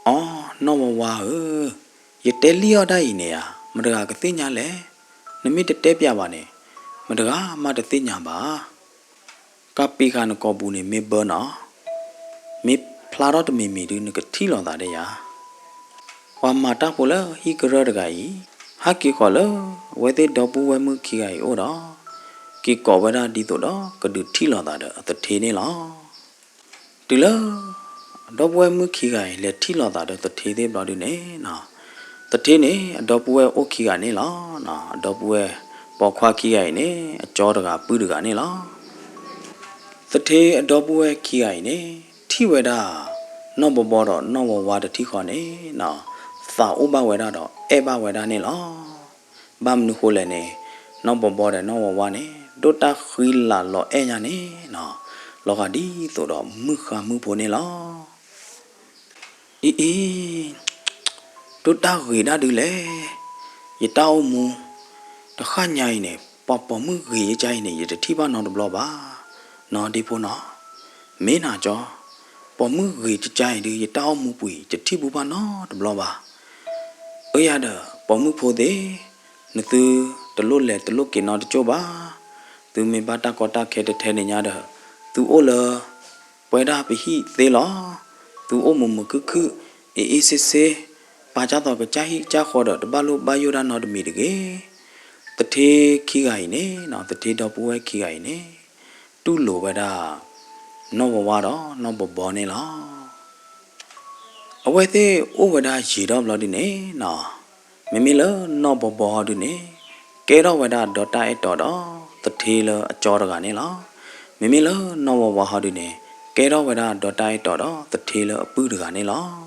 အီ နီၢ်ဝါဝါဧၢ, ယတဲလံအီၣ်ဒၣ်အံၤန့ၣ်ဧါ, မတဂၤကသ့ၣ်ညါလဲၣ်. နမ့ၢ်တတဲပၠးဘၣ်န့ၣ် မတဂၤမးတသ့ၣ်ညါဘၣ်. ကးပံၤဃာ်နကိာ်ပူၤန့ၣ် မ့ၢ်ဘၢနီၤ, မ့ၢ်ဖျါထီၣ်တမံၤမံၤဒု နကထံၣ်လိာ်သးဒီးယၤ. ပှၤမၤတၢ်ဖိလၢဟံၣ်ကရၢတဂၤအံၤ ဟးက့ၤဃီၤလၢအဝဲသ့ၣ်ဒီပုၢ်ဝဲၢ်မုၣ်ခံဂၤအံၤအိၣ်ဒီး က့ၤကိးဝဲဒၣ်ဒ်သိးဒီးကဒုးထံၣ်လိာ်သးဒီးအသထ့န့ၣ်လီၤ. တုၤလၢ ဒီပုၢ်ဝဲၢ်မုၣ်ခံဂၤအံၤလဲၤထံၣ်လိာ်သးဒီးသထ့သ့ၣ်ဘျီဒုန့ၣ်နီၤ, သထ့န့ၣ် အဒီပုၢ်ဝဲၢ်အိၣ်ခံဂၤန့ၣ်လီၤ. အဒီပုၢ်ဝဲၢ်ပိာ်ခွါခံဂၤအံၤန့ၣ် အကၠီတဂၤပုၢ်တဂၤန့ၣ်လီၤ. သထ့အဒီပုၢ်ဝဲၢ်ခံဂၤအံၤန့ၣ် ထံၣ်ဝဲဒၣ် နီၢ်ဘီဘီဒီးနီၢ်ဝါဝါတထံၣ်ဃီန့ၣ်နီၤ, သးအိၣ်ဘၣ်ဝဲဒၣ်ဒီးအဲၣ်ဘၣ်ဝဲဒၣ်န့ၣ်လီၤ. ဘၣ်မနုၤဃိလဲၣ်န့ၣ် နီၢ်ဘီဘီဒီးနီၢ်ဝါဝါန့ၣ် ဒိၣ်တၢ်ဃံလၤလီၤအဲၣ်ညါန့ၣ်နီၤ, လီၤဂာ်ဒ်သိးဒီးမုၣ်ဃါမုၣ်ဖိန့ၣ်လီၤ. အံၤအံၤ, ဒိၣ်တၢ်ဂ့ၤဒၣ်ဒုလဲၣ်. ယတၢ်အိၣ်မူ တဃၣ်ညါအံၤန့ၣ် ပှၤပိာ်မုၣ်ဂ့ၤယကါအံၤန့ၣ် ယတထံၣ်ဘၣ်နီတဘျီဘၣ်. နီၢ်ဒ့ဖိနီၤ, မ့ၢ်နၤကၠီ, ပိာ်မုၣ်ဂ့ၤယကါအံၤဒု ယတၢ်အိၣ်မူပူၤအံၤ ယတထံၣ်ဘူးဘၣ်နီတဘျီဘၣ်. အၢယၤဒီး ပိာ်မုၣ်ဖိသ့ၣ်, နသုတလိၣ်လဲၤတလိၣ်က့ၤနီတကၠိၢ်ဘၣ်. သုမ့ၢ်ဘၣ်တၢ်ကီတၢ်ခဲထဲထဲန့ၣ်ညါဒီး သုအိၣ်လၢ ပဝဲဒၣ်ပဟံၣ်သ့လီၤ. သုအိၣ်မုာ်မုာ်ခုၣ်ခုၣ်, အ့ၣ်အ့ၣ်ဆ့ဆ့, ပာ်ကၢ်သိးကစၢ်ဟံၣ်ကစၢ်ဃီဒီး တဘၣ်လိၣ်ဘၣ်ယိၣ်ဒၣ်နီတမံၤတဂ့ၤ. သထ့ခံဂၤအံၤန့ၣ်နီၤ, သထ့ဒီပုၢ်ဝဲၢ်ခံဂၤအံၤန့ၣ် တူၢ်လိာ်ဝဲဒၣ် နီၢ်ဝါဝါဒီးနီၢ်ဘီဘီန့ၣ်လီၤ. အဝဲသ့ၣ်အိၣ်ဝဲဒၣ်ယံာ်ထီၣ်ဘျီဒုန့ၣ်နီၤ, မ့မ့ၢ်လၢနီၢ်ဘီဘီဟီဒုန့ၣ် ကဲထီၣ်ဝဲဒၣ်ဒီတၢ်အဲၣ်တီဒီးသထ့လၢအကၠီတဂၤန့ၣ်လီၤ. မ့မ့ၢ်လၢနီၢ်ဝါဝါဟီဒုန့ၣ် ကဲထီၣ်ဝဲဒၣ်ဒီတၢ်အဲၣ်တီဒီးသထ့လၢအပုၢ်တဂၤန့ၣ်လီၤ.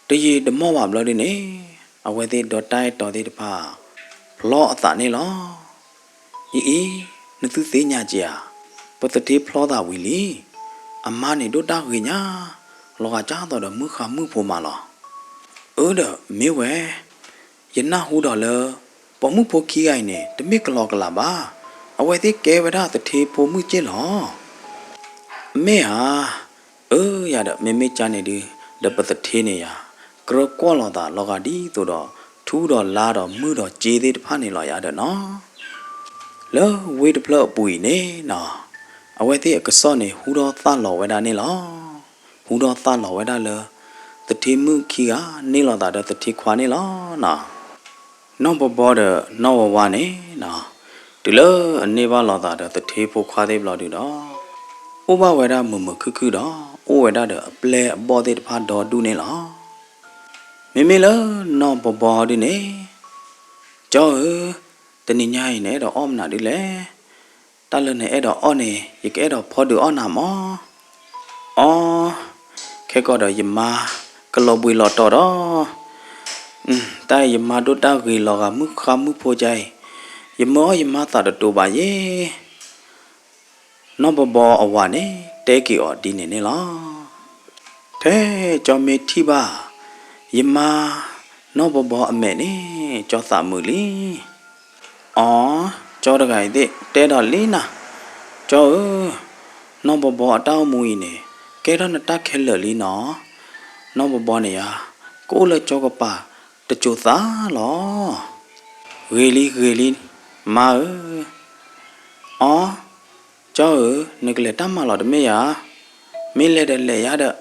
တယံာ်တမီၢ်ဘၣ်ဘျီဒုန့ၣ် အဝဲသ့ၣ်ဒီတၢ်အဲၣ်တီသ့ၣ်တဖၣ် ဖျီအသးန့ၣ်လီၤ. အံၤအံၤ, နသုသ့ၣ်ညါက့ၤဧါ, ပသထ့ဖျီသးဝံၤလံ. အမါန့ၣ်ဒိၣ်တၢ်ဂ့ၤညါ, လီၤဂာ်ကၢ်သိးဒီးမုၣ်ဃါမုၣ်ဖိမးလီၤ. အၢဒီးမ့ၢ်ဝဲ, ယနၢ်ဟူဒီးလၢ ပိာ်မုၣ်ဖိခံဂၤအံၤန့ၣ် တမ့ၢ်ကလီကလးဘၣ်. အဝဲသ့ၣ်ကဲဝဲဒၣ်သထ့ဖိမုၣ်က့ၢ်လီၤ. မ့ၢ်ဧါ. အၢယၤဒီး မ့မ့ၢ်ကၢ်န့ၣ်ဒု ဒီးပသထ့န့ၣ်ယၤ ကြၢးကွၢ်လိာ်သးလီၤဂာ်ဒ်သိးဒီး ထူဒီးလါဒီးမုၢ်ဒီးစ့သ့ၣ်တဖၣ်န့ၣ်လီၤယၤဒီးနီၤ. လၢဝ့ၢ်တဖျၢၣ်အပူၤအံၤန့ၣ်နီၤ, အဝဲသ့ၣ်အကစီၣ်န့ၣ် ဟူထီၣ်သၣ်လီၤဝဲဒၣ်န့ၣ်လီၤ. ဟူထီၣ်သၣ်လီၤဝဲဒၣ်လၢ သထ့မုၣ်ခံဂၤန့ၢ်လိာ်သးဒီးသထ့ခွါန့ၣ်လီၤနီၤ. နီၢ်ဘီဘီဒီးနီၢ်ဝါဝါန့ၣ်နီၤ, တုၤလၢအန့ၢ်ဘၣ်လိာ်သးဒီးသထ့ဖိခွါသ့ၣ်ဘျီဒုဒီး အိၣ်ဘၣ်ဝဲဒၣ်မုာ်မုာ်ခုၣ်ခုၣ်ဒီး အိၣ်ဝဲဒၣ်ဒီးအပျဲၢ်အဘီၣ်သ့ၣ်တဖၣ်ဒီဒူၣ်န့ၣ်လီၤ. မ့မ့ၢ်လၢနီၢ်ဘီဘီဒုန့ၣ်, ကၠီဧၢ, တနံၤညါအံၤန့ၣ်ဒီးအီၣ်မနုၤဒုလဲၣ်. တၢ်လၢနအဲၣ်ဒိးအီၣ်န့ၣ် ယကအဲၣ်ဒိးဖီဒုးအီၣ်နၤမၢ်. အီ, ခဲကီးဒီးယမါကလီၤဘှံးလီၤတီၤဒီး, တၢ်အံၤယမါဒိၣ်တၢ်ဂ့ၤလီၤဂာ်မုၣ်ဃါမုၣ်ဖိကါအံၤ, ယမၢအီၣ်ယမါသးတတိၤဘၣ်ယ့ၣ်. နီၢ်ဘီဘီအဝၤန့ၣ် တဲက့ၤအီၤဒ်န့ၣ်န့ၣ်လီၤ. ထဲကၠီမ့ၢ်ထံၣ်ဘၣ် ယမါ နီၢ်ဘီဘီအမဲာ်န့ၣ် ကၠီသးမုာ်လံ. အီ, ကၠီတဂၤအံၤသ့ၣ် တဲဒီးလံနၤ, ကၠီဧၢ, နီၢ်ဘီဘီအတၢ်အိၣ်မူအံၤန့ၣ် ကဲထီၣ်နတၢ်ခဲလၢာ်လံနီၤ. နီၢ်ဘီဘီန့ၣ်ယါ ကအိၣ်လၢကၠီကပၤတစိၤသးလီၤ. ဂ့ၤလံဂ့ၤလံ မါဧၢ. အီ, ကၠီဧၢ, နကလဲၤတၢ်မၤလီၤတမ့ၢ်ဧါ. မ့ၢ်လဲၤဒီးလဲၤယါဒီး,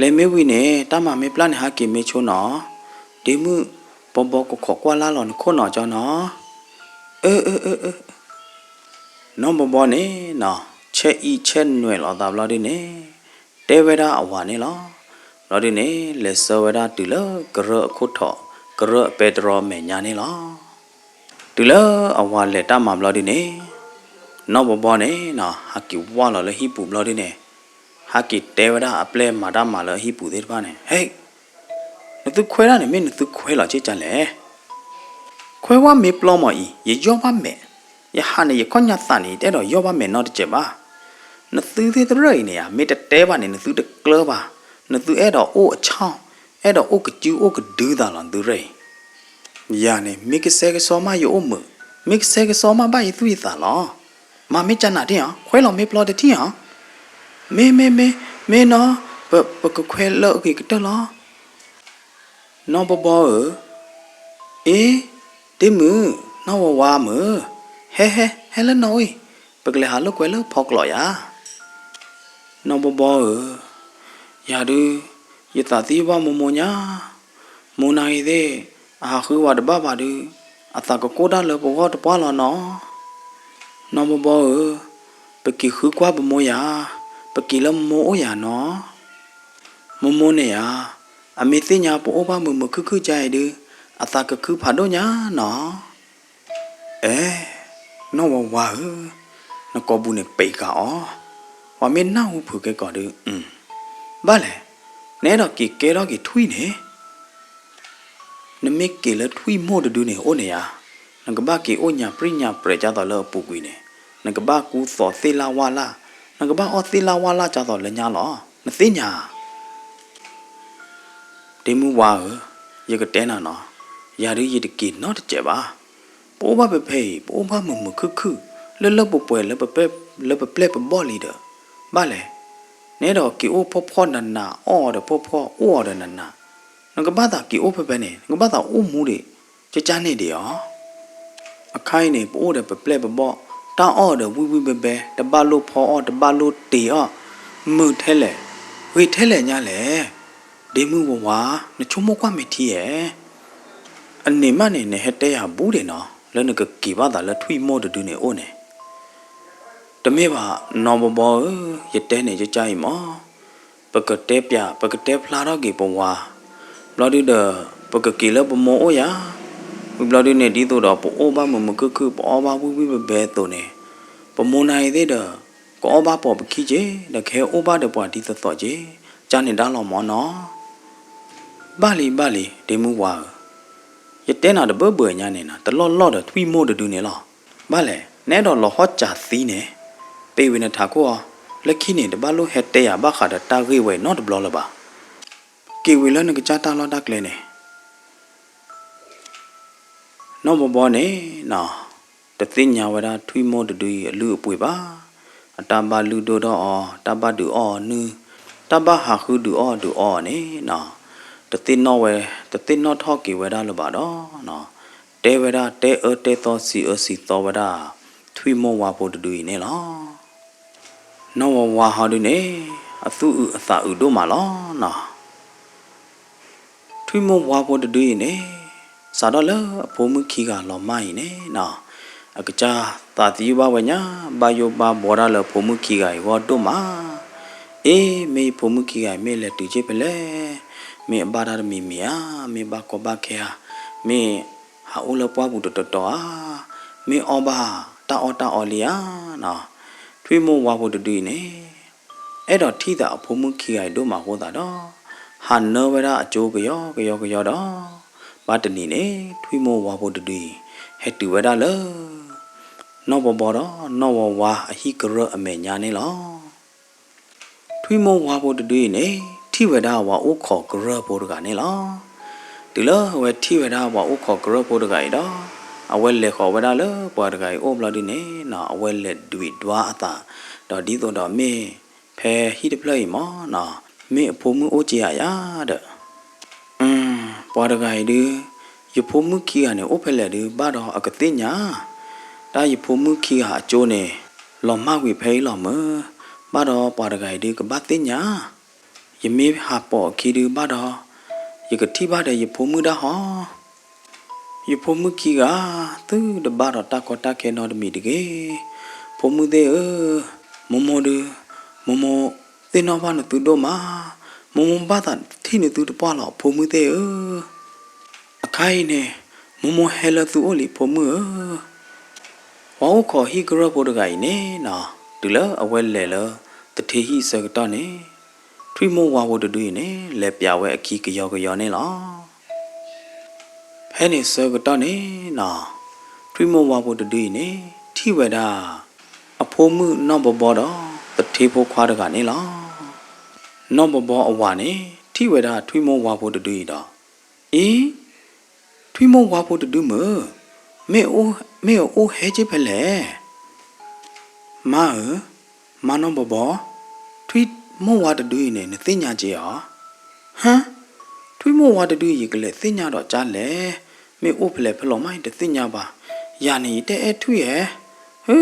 လဲၤမ့ၢ်ဝံၤန့ၣ် တၢ်မၤမ့ၢ်ပျၢ်န့ၣ် ဟးက့ၤမ့ၢ်ဆိနီၤ. ဒ့မုၣ်ဘီဘီကခိးကွၢ်လၢ်လီၤနခိၣ်နီၤကၠီနီၤ. အၢ အၢ အၢ အၢ. နီၢ်ဘီဘီန့ၣ်နီၤ ဆဲးအံးဆဲးနွဲၣ်လီၤသးဘျီဒုန့ၣ် တဲဝဲဒၣ်အဝၤန့ၣ်လီၤ. ဘျီဒုန့ၣ် လဲၤဆှၢဝဲဒၣ်တုၤလၢကရၢအခိၣ်ထီၣ် ကရၢအပဲတြီမဲာ်ညါန့ၣ်လီၤ. တုၤလၢအဝၤလဲၤတၢ်မၤဘျီဒုန့ၣ် နီၢ်ဘီဘီန့ၣ်နီၤ ဟးက့ၤဝၢ်လီၤလၢဟံၣ်ပူၤဘျီဒုန့ၣ် ဟးက့ၤတဲဝဲဒၣ်အပျဲၢ်မၤတၢ်မၤလၢအဟံၣ်ပူၤသ့ၣ်တဖၣ်န့ၣ် ဟဲ နသုခွဲးတၢ်န့ၣ် မ့ၢ်နသုခွဲးလီၤက့ၢ်ကၢ်လဲၣ်. ခွဲးဝဲမ့ၢ်ပျီမီၤအံၤ ယယီၢ်ဘၣ်မဲာ်, ယဟးန့ၣ်ယခီၣ်ညါသးန့ၣ် ယတအဲၣ်ဒိးယီၢ်ဘၣ်မဲာ်နီတစဲးဘၣ်. နသုသ့ၣ်တရၢၣ်အံၤန့ၣ်ဧါ မ့ၢ်တတဲဘၣ်န့ၣ် နသုတကျၢၤဘၣ်, နသုအဲၣ်ဒိးအိၣ်အဆၣ်, အဲၣ်ဒိးအိၣ်ကစုအိၣ်ကဒုသးလီၤ နသုရၢၣ်အံၤ. ယၤန့ၣ် မ့ၢ်ကဆှဲကဆှီမးယအိၣ်မုာ်, မ့ၢ်ကဆှဲကဆှီမးဘၣ်ယသူၣ်ယသးလီၤ. မၤမ့ၢ်ကနၣ်တ့ၢ်ဧါ, ခွဲးလီၤမ့ၢ်ပျီတထံၣ်ဧါ. မ့ၢ် မ့ၢ် မ့ၢ် မ့ၢ်နီၤ, ပ ပကခွဲးလၢအဂ့ၤကတၢၢ်လီၤ. နီၢ်ဘီဘီဧၢ, အ့, ဒ့မုၣ်, နီၢ်ဝါဝါမုၣ်, ဟဲ ဟဲ ဟဲလၢနီၣ်ဝံၣ်, ပကလဲၤဟးလိာ်ကွဲလၢဖီကျိးယၤ. နီၢ်ဘီဘီဧၢ, ယၤဒုး, ယသးသံဘၣ်မိၢ်မိၢ်ညါ, မိၢ်နၤဂ့ၤသ့ၣ်, အဟးဃုဝဲတဘၣ်ဘၣ်ဒုး, အသးကကိၢ်တၢ်လၢပဂီၢ်တပှၢ်လီၤနီၤ. နီၢ်ဘီဘီဧၢ, ပက့ၤဃုကွၢ်ပမိၢ်ယၤ, ပက့ၤလၢမိၢ်အိၣ်ယၤနီၤ. မိၢ်မိၢ်န့ၣ်ဧါ, အမ့ၢ်သ့ၣ်ညါပအိၣ်ဘၣ်မုာ်မုာ်ခုၣ်ခုၣ်ကါအံၤဒုး, အသးကခုဖးဒိၣ်ညါနီၤ. အဲ, နီၢ်ဝါဝါဧၢ, နကိာ်ပူၤန့ၣ်ပံးဃာ်အီၤ, ပှၤမ့ၢ်နၢ်ဟူဖုးကဲကီးဒုး, ဘၣ်လဲၣ်, နအဲၣ်ဒိးက့ၤကဲထီၣ်က့ၤထွံၣ်န့ၣ် နမ့ၢ်က့ၤလၢထွံၣ်မိၢ်တဒုန့ၣ်အိၣ်န့ၣ်ဧါ, နကဘၣ်က့ၤအိၣ်ညၣ်ပြံၣ်ညၣ်ပြဲးကၢ်သိးလၢအပူၤကွံာ်န့ၣ်, နကဘၣ်ကူသိးသ့ၣ်လၣ်ဝၣ်လၣ်, နကဘၣ်အီၣ်သ့ၣ်လၣ်ဝၣ်လၣ်ကၢ်သိးလၢညါလီၤ, နသ့ၣ်ညါ ဒ့မုၢ်ဝါဧၢ, ယကတဲနၤနီၤ, ယၤဒုးယတက့ၤနီတစဲးဘၣ်. ပအိၣ်ဘၣ်ဖဲဖဲအံၤ ပအိၣ်ဘၣ်မုာ်မုာ်ခုၣ်ခုၣ်, လၢလၢပှဲၤပှဲၤ လၢပပျဲၢ်ပဘီၣ်လံဒီး, ဘၣ်လဲၣ်, နအဲၣ်ဒိးက့ၤအိၣ်ဖှီၣ်ဖှီၣ်နးနး အီၣ်အီၤဒီးဖှီၣ်ဖှီၣ် အိၣ်အီၤဒီးနးနး, နကဘၣ်သးက့ၤအိၣ်ဖဲဖဲန့ၣ် နကဘၣ်သးအိၣ်မူဒံး ကၠၢ်ကၠၢ်န့ၣ်ဒံးဧါ. အခါအံၤန့ၣ် ပအိၣ်ဒီးပပျဲၢ်ပဘီၣ်, တၢ်အီၣ်ဒီးဝံၣ်ဝံၣ်ဘဲဘဲ, တဘၣ်လိၣ်ဖီအီၣ် တဘၣ်လိၣ်တ့ၤအီၣ်, မုာ်ထဲလဲၣ်, ဂ့ၤထဲလဲၣ်ညါလဲၣ်. ဒ့မုၢ်ဝါဝါ, နဆိကမိၣ်ကွၢ်မ့ၢ်ထံဧါ. အန့ၣ်မးန့ၣ် နဟဲတဲယၤဘူးဒံးနီၤ လၢနကက့ၤဘၣ်သးလၢထွံၣ်မိၢ်တဒုန့ၣ်အိၣ်န့ၣ် တမ့ၢ်ဘၣ်, နီၢ်ဘီဘီဧၢ, ယတဲန့ၣ်ကၠၢ်ကၠၢ်အံၤမး, ပကတဲပျး ပကတဲဖျါထီၣ်က့ၤပဝၤ, ဘျီဒုဒီး ပကက့ၤလၢပမိၢ်အိၣ်ယၤ, ဝံၤဘျီဒုန့ၣ် ဒ်သိးဒီးပအိၣ်ဘၣ်မုာ်မုာ်ခုၣ်ခုၣ် ပအီၣ်ဘၣ်ဝံၣ်ဝံၣ်ဘဲဘဲအသိးန့ၣ်, ပမိၢ်နၤအံၤသ့ၣ်ဒီး ကအီၣ်ဘၣ်ပိာ်ပခံက့ၤ ဒီးကဟဲအိၣ်ဘၣ်ဒီးပှၤဒ်သိးသိးက့ၤ, ကၠၢ်န့ၣ်ဒါလီၤမးနီၤ. ဘၣ်လံဘၣ်လံ ဒ့မုၢ်ဝါဧၢ, ယတဲနၤတဘၢဘၢညါန့ၣ်နၤ တလီၢ်လီၢ်ဒီးထွံၣ်မိၢ်တဒုန့ၣ်လီၤ. ဘၣ်လဲၣ်, နအဲၣ်ဒိးလီၤဟီၣ်စၢ်သံန့ၣ်, ပ့ၤဝံၤနထးခိၣ်အီၤ, လၢခံန့ၣ် တဘၣ်လိၣ်ဟဲတဲယၤဘၣ်ဃးဒီးတၢ်ဂ့ၢ်ဝဲနီတဘျီလၢၤဘၣ်. က့ၤဝံၤလၢနကစၢ်တၢ်လီၢ်တၢ်ကျဲန့ၣ် နီၢ်ဘီဘီန့ၣ်နီၤ, တသ့ၣ်ညါဝဲဒၣ်ထွံၣ်မိၢ်တဒုအံၤအလုၢ်အပှ့ၤဘၣ်. အတၢ်ဘၣ်လုၢ်ဒိၣ်ထီၣ်အီၤ, တၢ်ဘၣ်ဒုးအီၣ်အီၤနုၢ်, တၢ်ဘၣ်ဟးဃုဒုးအီၣ်ဒုးအီအီၤန့ၣ်နီၤ, တသ့ၣ်နီၣ်ဝဲ, တသ့ၣ်နီၣ်ထီၣ်က့ၤဝဲဒၣ်လၢၤဘၣ်ဒီးနီၤ, တဲဝဲဒၣ်တဲအၢတဲသီစံးအၢစံးသီဝဲဒၣ် ထွံၣ်မိၢ်ဝါဖိတဒုအံၤန့ၣ်လီၤ. နီၢ်ဝါဝါဟီဒုန့ၣ် အသူၣ်အုးအသးအုးဒိၣ်မးလီၤနီၤ. ထွံၣ်မိၢ်ဝါဖိတဒုအံၤန့ၣ် စးထီၣ်လၢအဖိမုၣ်ခံဂၤလီၤမၢ်အံၤန့ၣ်နီၤ, အကစၢ်သးသယုၢ်ဘၣ်ဝဲညါ, ဘၣ်ယိၣ်ဘၣ်ဘှီတၢ်လၢအဖိမုၣ်ခံဂၤအံၤဂီၢ်ဒိၣ်မး. အ့ မ့ၢ်အဖိမုၣ်ခံဂၤအံၤ မ့ၢ်လဲၤတုၤက့ၤဖဲလဲၣ်, မ့ၢ်အဘၣ်တၢ်တမံၤမံၤဧါ, မ့ၢ်ဘၣ်ကီဘၣ်ခဲဧါ, မ့ၢ်ဟးအိၣ်လၢပှၢ်ပူၤတတီၤတီၤဧါ, မ့ၢ်အီၣ်ဘၣ် တၢ်အီၣ်တၢ်အီလံဧါနီၤ. ထွံၣ်မိၢ်ဝါဖိတဒုအံၤန့ၣ် အဲၣ်ဒိးထံၣ်သးအဖိမုၣ်ခံဂၤအံၤဒိၣ်မးအဃိသတးဒီး ဟးနၢဝဲဒၣ်အကၠိကယီကယီကယီဒီး ဘၣ်တနံၤန့ၣ် ထွံၣ်မိၢ်ဝါဖိတဒုအံၤ ဟဲတုၤဝဲဒၣ်လၢ နီၢ်ဘီဘီဒီးနီၢ်ဝါဝါအဟံၣ်ကရၢၢ်အမဲာ်ညါန့ၣ်လီၤ. ထွံၣ်မိၢ်ဝါဖိတဒုအံၤန့ၣ် ထံၣ်ဝဲဒၣ်ပှၤအိၣ်ခိးကရၢၢ်ဖိတဂၤန့ၣ်လီၤ. တုၤလၢအဝဲထံၣ်ဝဲဒၣ်ပှၤအိၣ်ခိးကရၢၢ်ဖိတဂၤအံၤဒီး အဝဲလဲၤဃီၤဝဲဒၣ်လၢပှၤတဂၤအံၤအိၣ်ဘျီဒုန့ၣ်နီၤ အဝဲလဲၤဒွံးဒွါအသး ဒီးဒ်သိးဒီးမ့ၢ်ဖဲဟံၣ်တဖျၢၣ်အံၤမ့ၢ်နီၤ မ့ၢ်အဖိမုၣ်အိၣ်က့ၤဧါယၤဒီး ပှၤတဂၤအံၤဒုး ယဖိမုၣ်ခံဂၤန့ၣ် အိၣ်ဖဲလဲၣ်ဒုး ဘၣ်ဒီးအကသ့ၣ်ညါ တၢ်ယဖိမုၣ်ခံဂၤအကၠိန့ၣ် လီၤမၢ်ကွံာ်ဖဲအံၤလီၤမၢ်, ဘၣ်ဒီးပှၤတဂၤအံၤဒုး ကဘၣ်သ့ၣ်ညါ, ယမ့ၢ်ဟးပိာ်အခံဒုး ဘၣ်ဒီး ယကထံၣ်ဘၣ်ဒီးယဖိမုၣ်ဒၣ်ဟီ ယဖိမုၣ်ခံဂၤ သုတဘၣ်ဒီးတၢ်ကီတၢ်ခဲနီတမံၤတဂ့ၤ. ဖိမုၣ်သ့ၣ်ဧၢ, မိၢ်မိၢ်ဒုး, မိၢ်မိၢ်သ့ၣ်နီၣ်ဘၣ်နသုဒိၣ်မး, မိၢ်မိၢ်ဘၣ်သးထံၣ်နသုတပှၢ်လီၤ ဖိမုၣ်သ့ၣ်ဧၢ. အခါအံၤန့ၣ် မိၢ်မိၢ်ဟဲလၢသုအိၣ်လံ ဖိမုၣ်ဧၢ. ပှၤအိၣ်ခိးဟံၣ်ကရၢၢ်ဖိတဂၤအံၤန့ၣ်နီၤ, တုၤလၢအဝဲလဲၤလၢ သထ့ဟံၣ်ဆၢကတီၢ်န့ၣ်, ထွံၣ်မိၢ်ဝါဖိတဒုအံၤန့ၣ် လဲၤပျးဝဲအခံကယီကယီန့ၣ်လီၤ. ဖဲန့ၣ်ဆၢကတီၢ်န့ၣ်နီၤ, ထွံၣ်မိၢ်ဝါဖိတဒုအံၤန့ၣ် ထံၣ်ဝဲဒၣ် အဖိမုၣ်နီၢ်ဘီဘီဒီး သထ့ဖိခွါတဂၤန့ၣ်လီၤ. နီၢ်ဘီဘီအဝၤန့ၣ် ထံၣ်ဝဲဒၣ်ထွံၣ်မိၢ်ဝါဖိတဒုအံၤဒီး, အ့, ထွံၣ်မိၢ်ဝါဖိတဒုမုၢ်, မ့ၢ်အအိၣ်ဟဲက့ၤဖဲလဲၣ်. မါဧၢ, မါနီၢ်ဘီဘီ, ထွံၣ်မိၢ်ဝါတဒုအံၤန့ၣ် နသ့ၣ်ညါက့ၤဧါ. ဟါ, ထွံၣ်မိၢ်ဝါတဒုအံၤ ယကလဲၤသ့ၣ်ညါဒီးကၢ်လဲၣ်, မ့ၢ်အိၣ်ဖဲလဲၣ်ဖဲလဲၣ်မး ယတသ့ၣ်ညါဘၣ်. ယၤန့ၣ် ယတအဲၣ်ထွံၣ်ဧဲ, ဟု,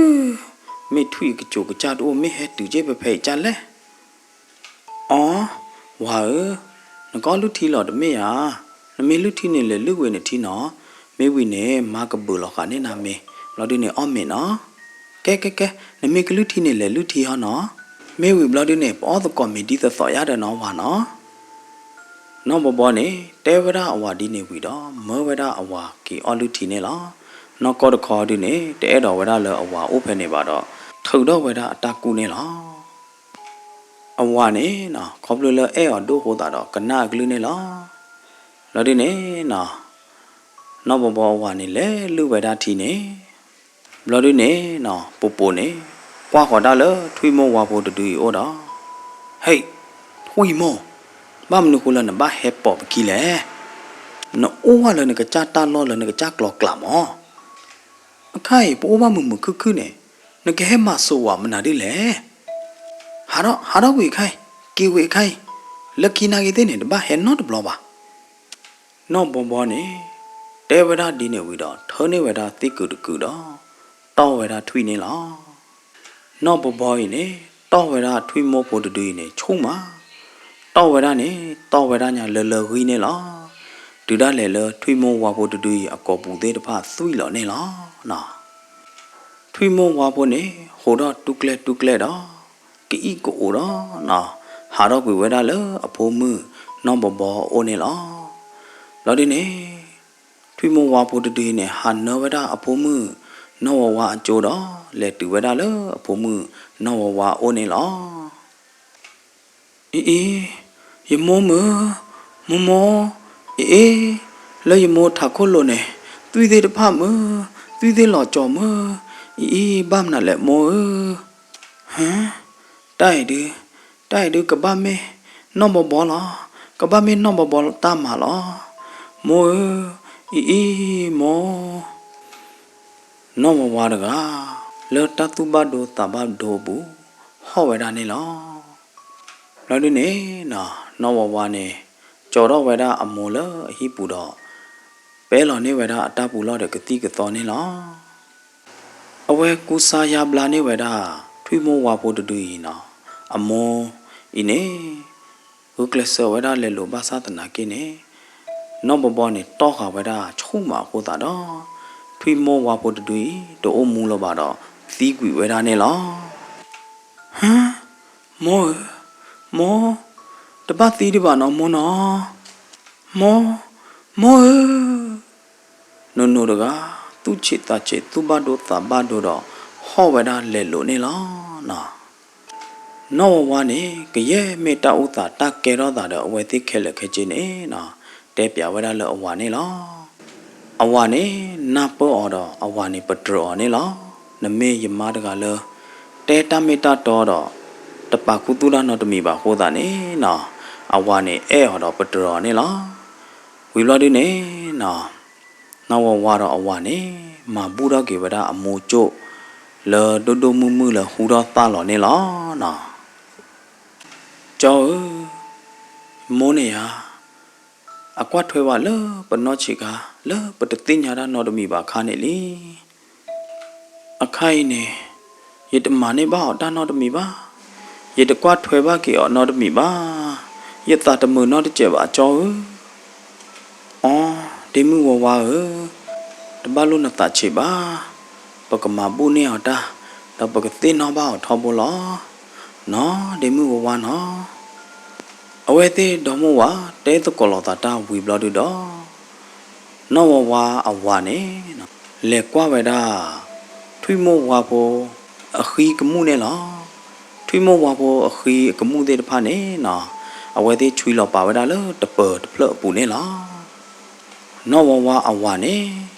မ့ၢ်ထွံၣ်အကစိၤကစၢ်တအိၣ် မ့ၢ်ဟဲတုၤက့ၤဖဲဖဲအံၤကၢ်လဲၣ်. အီ, ဝၤဧၢ, နကအီၣ်လုၢ်ထံလီၤတမ့ၢ်ဧါ. နမ့ၢ်လုၢ်ထံန့ၣ် လဲၤလုၢ်ဝံၤနထံနီၤ, မ့ၢ်ဝံၤန့ၣ် မါကဘုးလီၤဃာ်န့ၢ်နၤမ့ၤ, ဘျီဒုန့ၣ်အီၣ်မ့ၤနီၤ. ကဲ ကဲ ကဲ, နမ့ၢ်ကလုၢ်ထံန့ၣ် လဲၤလုၢ်ထံဟီနီၤ, မ့ၢ်ဝံၤဘျီဒုန့ၣ် ပအီၣ်သကိးမ့ၤဒ်သိးသိးယါဒီးနီၤ ဝၤနီၤ. နီၢ်ဘီဘီန့ၣ် တဲဝဲဒၣ်အဝၤဒ်န့ၣ်ဝံၤဒီး မၢဝဲဒၣ်အဝၤက့ၤအီၣ်လုၢ်ထံန့ၣ်လီၤ. နီၢ်ကီၢ်တခီဒုန့ၣ် တအဲၣ်ဒိးဝဲဒၣ်လၢအဝၤအိၣ်ဖဲန့ၣ်ဘၣ်ဒီး ထုးထီၣ်ဝဲဒၣ်အတၢ်ကူၣ်န့ၣ်လီၤ. အဝၤန့ၣ်နီၤ ခီဖျိလၢအဲၣ်အီၤဒိၣ်အဃိသတးဒီး ကနၣ်အကလုၢ်န့ၣ်လီၤ. ဘျီဒုန့ၣ်နီၤ နီၢ်ဘီဘီအဝၤန့ၣ် လဲၤလုၢ်ဝဲဒၣ်ထံန့ၣ်, ဘျီဒုန့ၣ်နီၤ ပိာ်ပိာ်န့ၣ် ကွၢ်ဃီၤတၢ်လၢထွံၣ်မိၢ်ဝါဖိတဒုအံၤအိၣ်ဒီး, ဟဲ, ထွံၣ်မိၢ်, ဘၣ်မနုၤဃိလၢနဘၣ်ဟဲပိာ်ပခံလဲၣ်. နအိၣ်ဝဲလၢနကစၢ်တၢ်လီၢ်လၢနကစၢ်ကျီၤကျးမး. အခါအံၤ ပအိၣ်ဘၣ်မုာ်မုာ်ခုၣ်ခုၣ်န့ၣ် နကဟဲမၤစိာ်ဝဲမနုၤဒ်လဲၣ်. ဟးထီၣ်, ဟးထီၣ်ကွံာ်အခါအံၤ, က့ၤဝံၤအခါအံၤ, လၢခံနာ်က့ၤသ့ၣ်န့ၣ် တဘၣ်ဟဲနီတဘျီဘၣ်. နီၢ်ဘီဘီန့ၣ် တဲဝဲဒၣ်ဒ်န့ၣ်ဝံၤဒီး ထၢန့ၢ်ဝဲဒၣ်သ့ၣ်ကုာ်တကုာ်ဒီး တီၢ်ဝဲဒၣ်ထွံၣ်န့ၣ်လီၤ. နီၢ်ဘီဘီအံၤန့ၣ် တီၢ်ဝဲဒၣ်ထွံၣ်မိၢ်ဖိတဒုအံၤန့ၣ် ဆူၣ်မး, တီၢ်ဝဲဒၣ်န့ၣ် တီၢ်ဝဲဒၣ်ညါလၢလၢဂံၢ်န့ၣ်လီၤ. တုၤဒၣ်လဲာ်လၢထွံၣ်မိၢ်ဝါဖိတဒုအံၤ အကိာ်ပူၤသ့ၣ်တဖၣ်သွံၣ်လီၤန့ၣ်လီၤ. ထွံၣ်မိၢ်ဝါဖိန့ၣ် ဟးထီၣ်တူၢ်ကျဲတူၢ်ကျဲဒီး ကအံၣ်ကအိးဒီးနီၤ ဟးထီၣ်ကွံာ်ဝဲဒၣ်လၢအဖိမုၣ်နီၢ်ဘီဘီအအိၣ်န့ၣ်လီၤ. ဘျီဒုန့ၣ် ထွံၣ်မိၢ်ဝါဖိတဒုအံၤန့ၣ် ဟးနၢဝဲဒၣ်အဖိမုၣ်နီၢ်ဝါဝါအကၠိဒီး လဲၤတုၤဝဲဒၣ်လၢအဖိမုၣ်နီၢ်ဝါဝါအအိၣ်န့ၣ်လီၤ. အံၤအံၤ, ယမိၢ်မုၣ်, မိၢ်မိၢ်, အံၤအံၤ, လၢယမိၢ်ထးခိၣ်လိၤန့ၣ် သွံၣ်သ့ၣ်တဖၣ်မုၢ်, သွံၣ်သ့ၣ်လီၤကၠီၤမုၢ်, အံၤအံၤ ဘၣ်မနုၤလဲၣ်မိၢ်ဧၢ. ဟါ, တၢ်အံၤဒုး, တၢ်အံၤဒုးကဘၣ်မ့ၢ်နီၢ်ဘီဘီလီၤ, ကဘၣ်မ့ၢ်နီၢ်ဘီဘီတၢ်မၤလီၤ. မိၢ်ဧၢ, အံၤအံၤမိၢ်. နီၢ်ဝါဝါတဂၤ လၢတၢ်သူၣ်ဘၣ်ဒိသးဘၣ်ဒိအပူၤ ဟီၣ်ဝဲဒၣ်န့ၣ်လီၤ. ဘျီဒုန့ၣ်နီၤ နီၢ်ဝါဝါန့ၣ် ကၠီၤထီၣ်ဝဲဒၣ်အမိၢ်လၢအဟံၣ်ပူၤဒီး ပဲလီၤန့ၢ်ဝဲဒၣ်အတၢ်ပူၤလီၢ်ဒီးကသံၣ်ကသီန့ၣ်လီၤ. အဝဲကူစါယါဘျါန့ၢ်ဝဲဒၣ် ထွံၣ်မိၢ်ဝါဖိတဒုအံၤနီၤ အမိၢ်အံၤန့ၣ် ဂုာ်ကျဲးစၢးဝဲဒၣ်လဲၤလိာ်ဘၣ်ဆၣ်သနာ်က့န့ၣ် နီၢ်ဘီဘီန့ၣ် တီၢ်ဃာ်ဝဲဒၣ်ဆူၣ်မးအဃိသတးဒီး ထွံၣ်မိၢ်ဝါဖိတဒုအံၤ တအိၣ်မူလၢၤဘၣ်ဒီး သံကွံာ်ဝဲဒၣ်န့ၣ်လီၤ. ဟါ, မိၢ်ဧၢ, မိၢ်, တဘၣ်သံဒံးဘၣ်နီၤမိၢ်နီၤ. မိၢ်, မိၢ်ဧၢ. နိၣ်နိၣ်တဂၤ သူၣ်ဆံးသးဆံး သူၣ်ဘၣ်ဒိသးဘၣ်ဒိဒီး ဟီၣ်ဝဲဒၣ်လဲၤလိာ်န့ၣ်လီၤ. နီၢ်ဝါဝါန့ၣ် ကယဲၢ်မ့ၢ်တၢ်အိၣ်သးတၢ်ကဲထီၣ်သးဒီးအဝဲသ့ၣ်ခဲလၢာ်ခဲဆ့န့ၣ်နီၤ, တဲပၠးဝဲဒၣ်လၢအဝၤန့ၣ်လီၤ. အဝၤန့ၣ် နၢ်ပၢၢ်အီၤဒီး အဝၤန့ၣ်ပတြၢၤအီၤန့ၣ်လီၤ. နမ့ၢ်ယမါတဂၤလၢ တဲတၢ်မ့ၢ်တၢ်တီဒီး တပာ်ခူသူၣ်တၢ်နီတမံၤဘၣ်အဃိသတးန့ၣ်နီၤ, အဝၤန့ၣ်အဲၣ်အီၤဒီးပတြၢၤအီၤန့ၣ်လီၤ. ဝံၤဘျီဒုန့ၣ်နီၤ, နီၢ်ဝါဝါဒီးအဝၤန့ၣ် မၤဘူၣ်ထီၣ်က့ၤဝဲဒၣ်အမိၢ်ကၠိၣ် လၢဒိၣ်ဒိၣ်မုၢ်မုၢ်လၢဟူထီၣ်သၣ်လီၤန့ၣ်လီၤနီၤ. ကၠီဧၢ, မိၢ်န့ၣ်ယၤ အကွၢ်ထွဲဝဲလၢပနီၢ်ဆံးခါ လၢပတသ့ၣ်ညါတၢ်နီတမံၤဘၣ်အခါန့ၣ်လံ. အခါအံၤန့ၣ် ယတမၤန့ၢ်ဘၣ်အီၤတၢ်နီတမံၤဘၣ်, ယတကွၢ်ထွဲဘၣ်က့ၤအီၤနီတမံၤဘၣ်, ယသးတမုာ်နီတစဲးဘၣ် ကၠီဧၢ. အိ, ဒ့မုၣ်ဝါဝါဧၢ, တဘၣ်လိၣ်နသးဆံးဘၣ်, ပကမၤဘူၣ်န့ၢ်အီၤတၢ်, ဒီးပကသ့ၣ်နီၣ်ဘၣ်အီၤထီဘိလီၤ. နီၢ်, ဒ့မုၣ်ဝါဝါနီၢ်. အဝဲသ့ၣ်ဒီမါဝၤ တဲသကိးလိာ်သးတၢ်ဝံၤဘျီဒုဒီး နီၢ်ဝါဝါအဝၤန့ၣ် လဲၤကွၢ်ဝဲဒၣ် ထွံၣ်မိၢ်ဝါဖိ အဃံကမူၣ်န့ၣ်လီၤ. ထွံၣ်မိၢ်ဝါဖိအဃံအကမူၣ်သ့ၣ်တဖၣ်န့ၣ်နီၢ်, အဝဲသ့ၣ်ဆွံလီၤပာ်ဝဲဒၣ်လၢတပၢၤတဖျၢၣ်အပူၤန့ၣ်လီၤ. နီၢ်ဝါဝါအဝၤန့ၣ်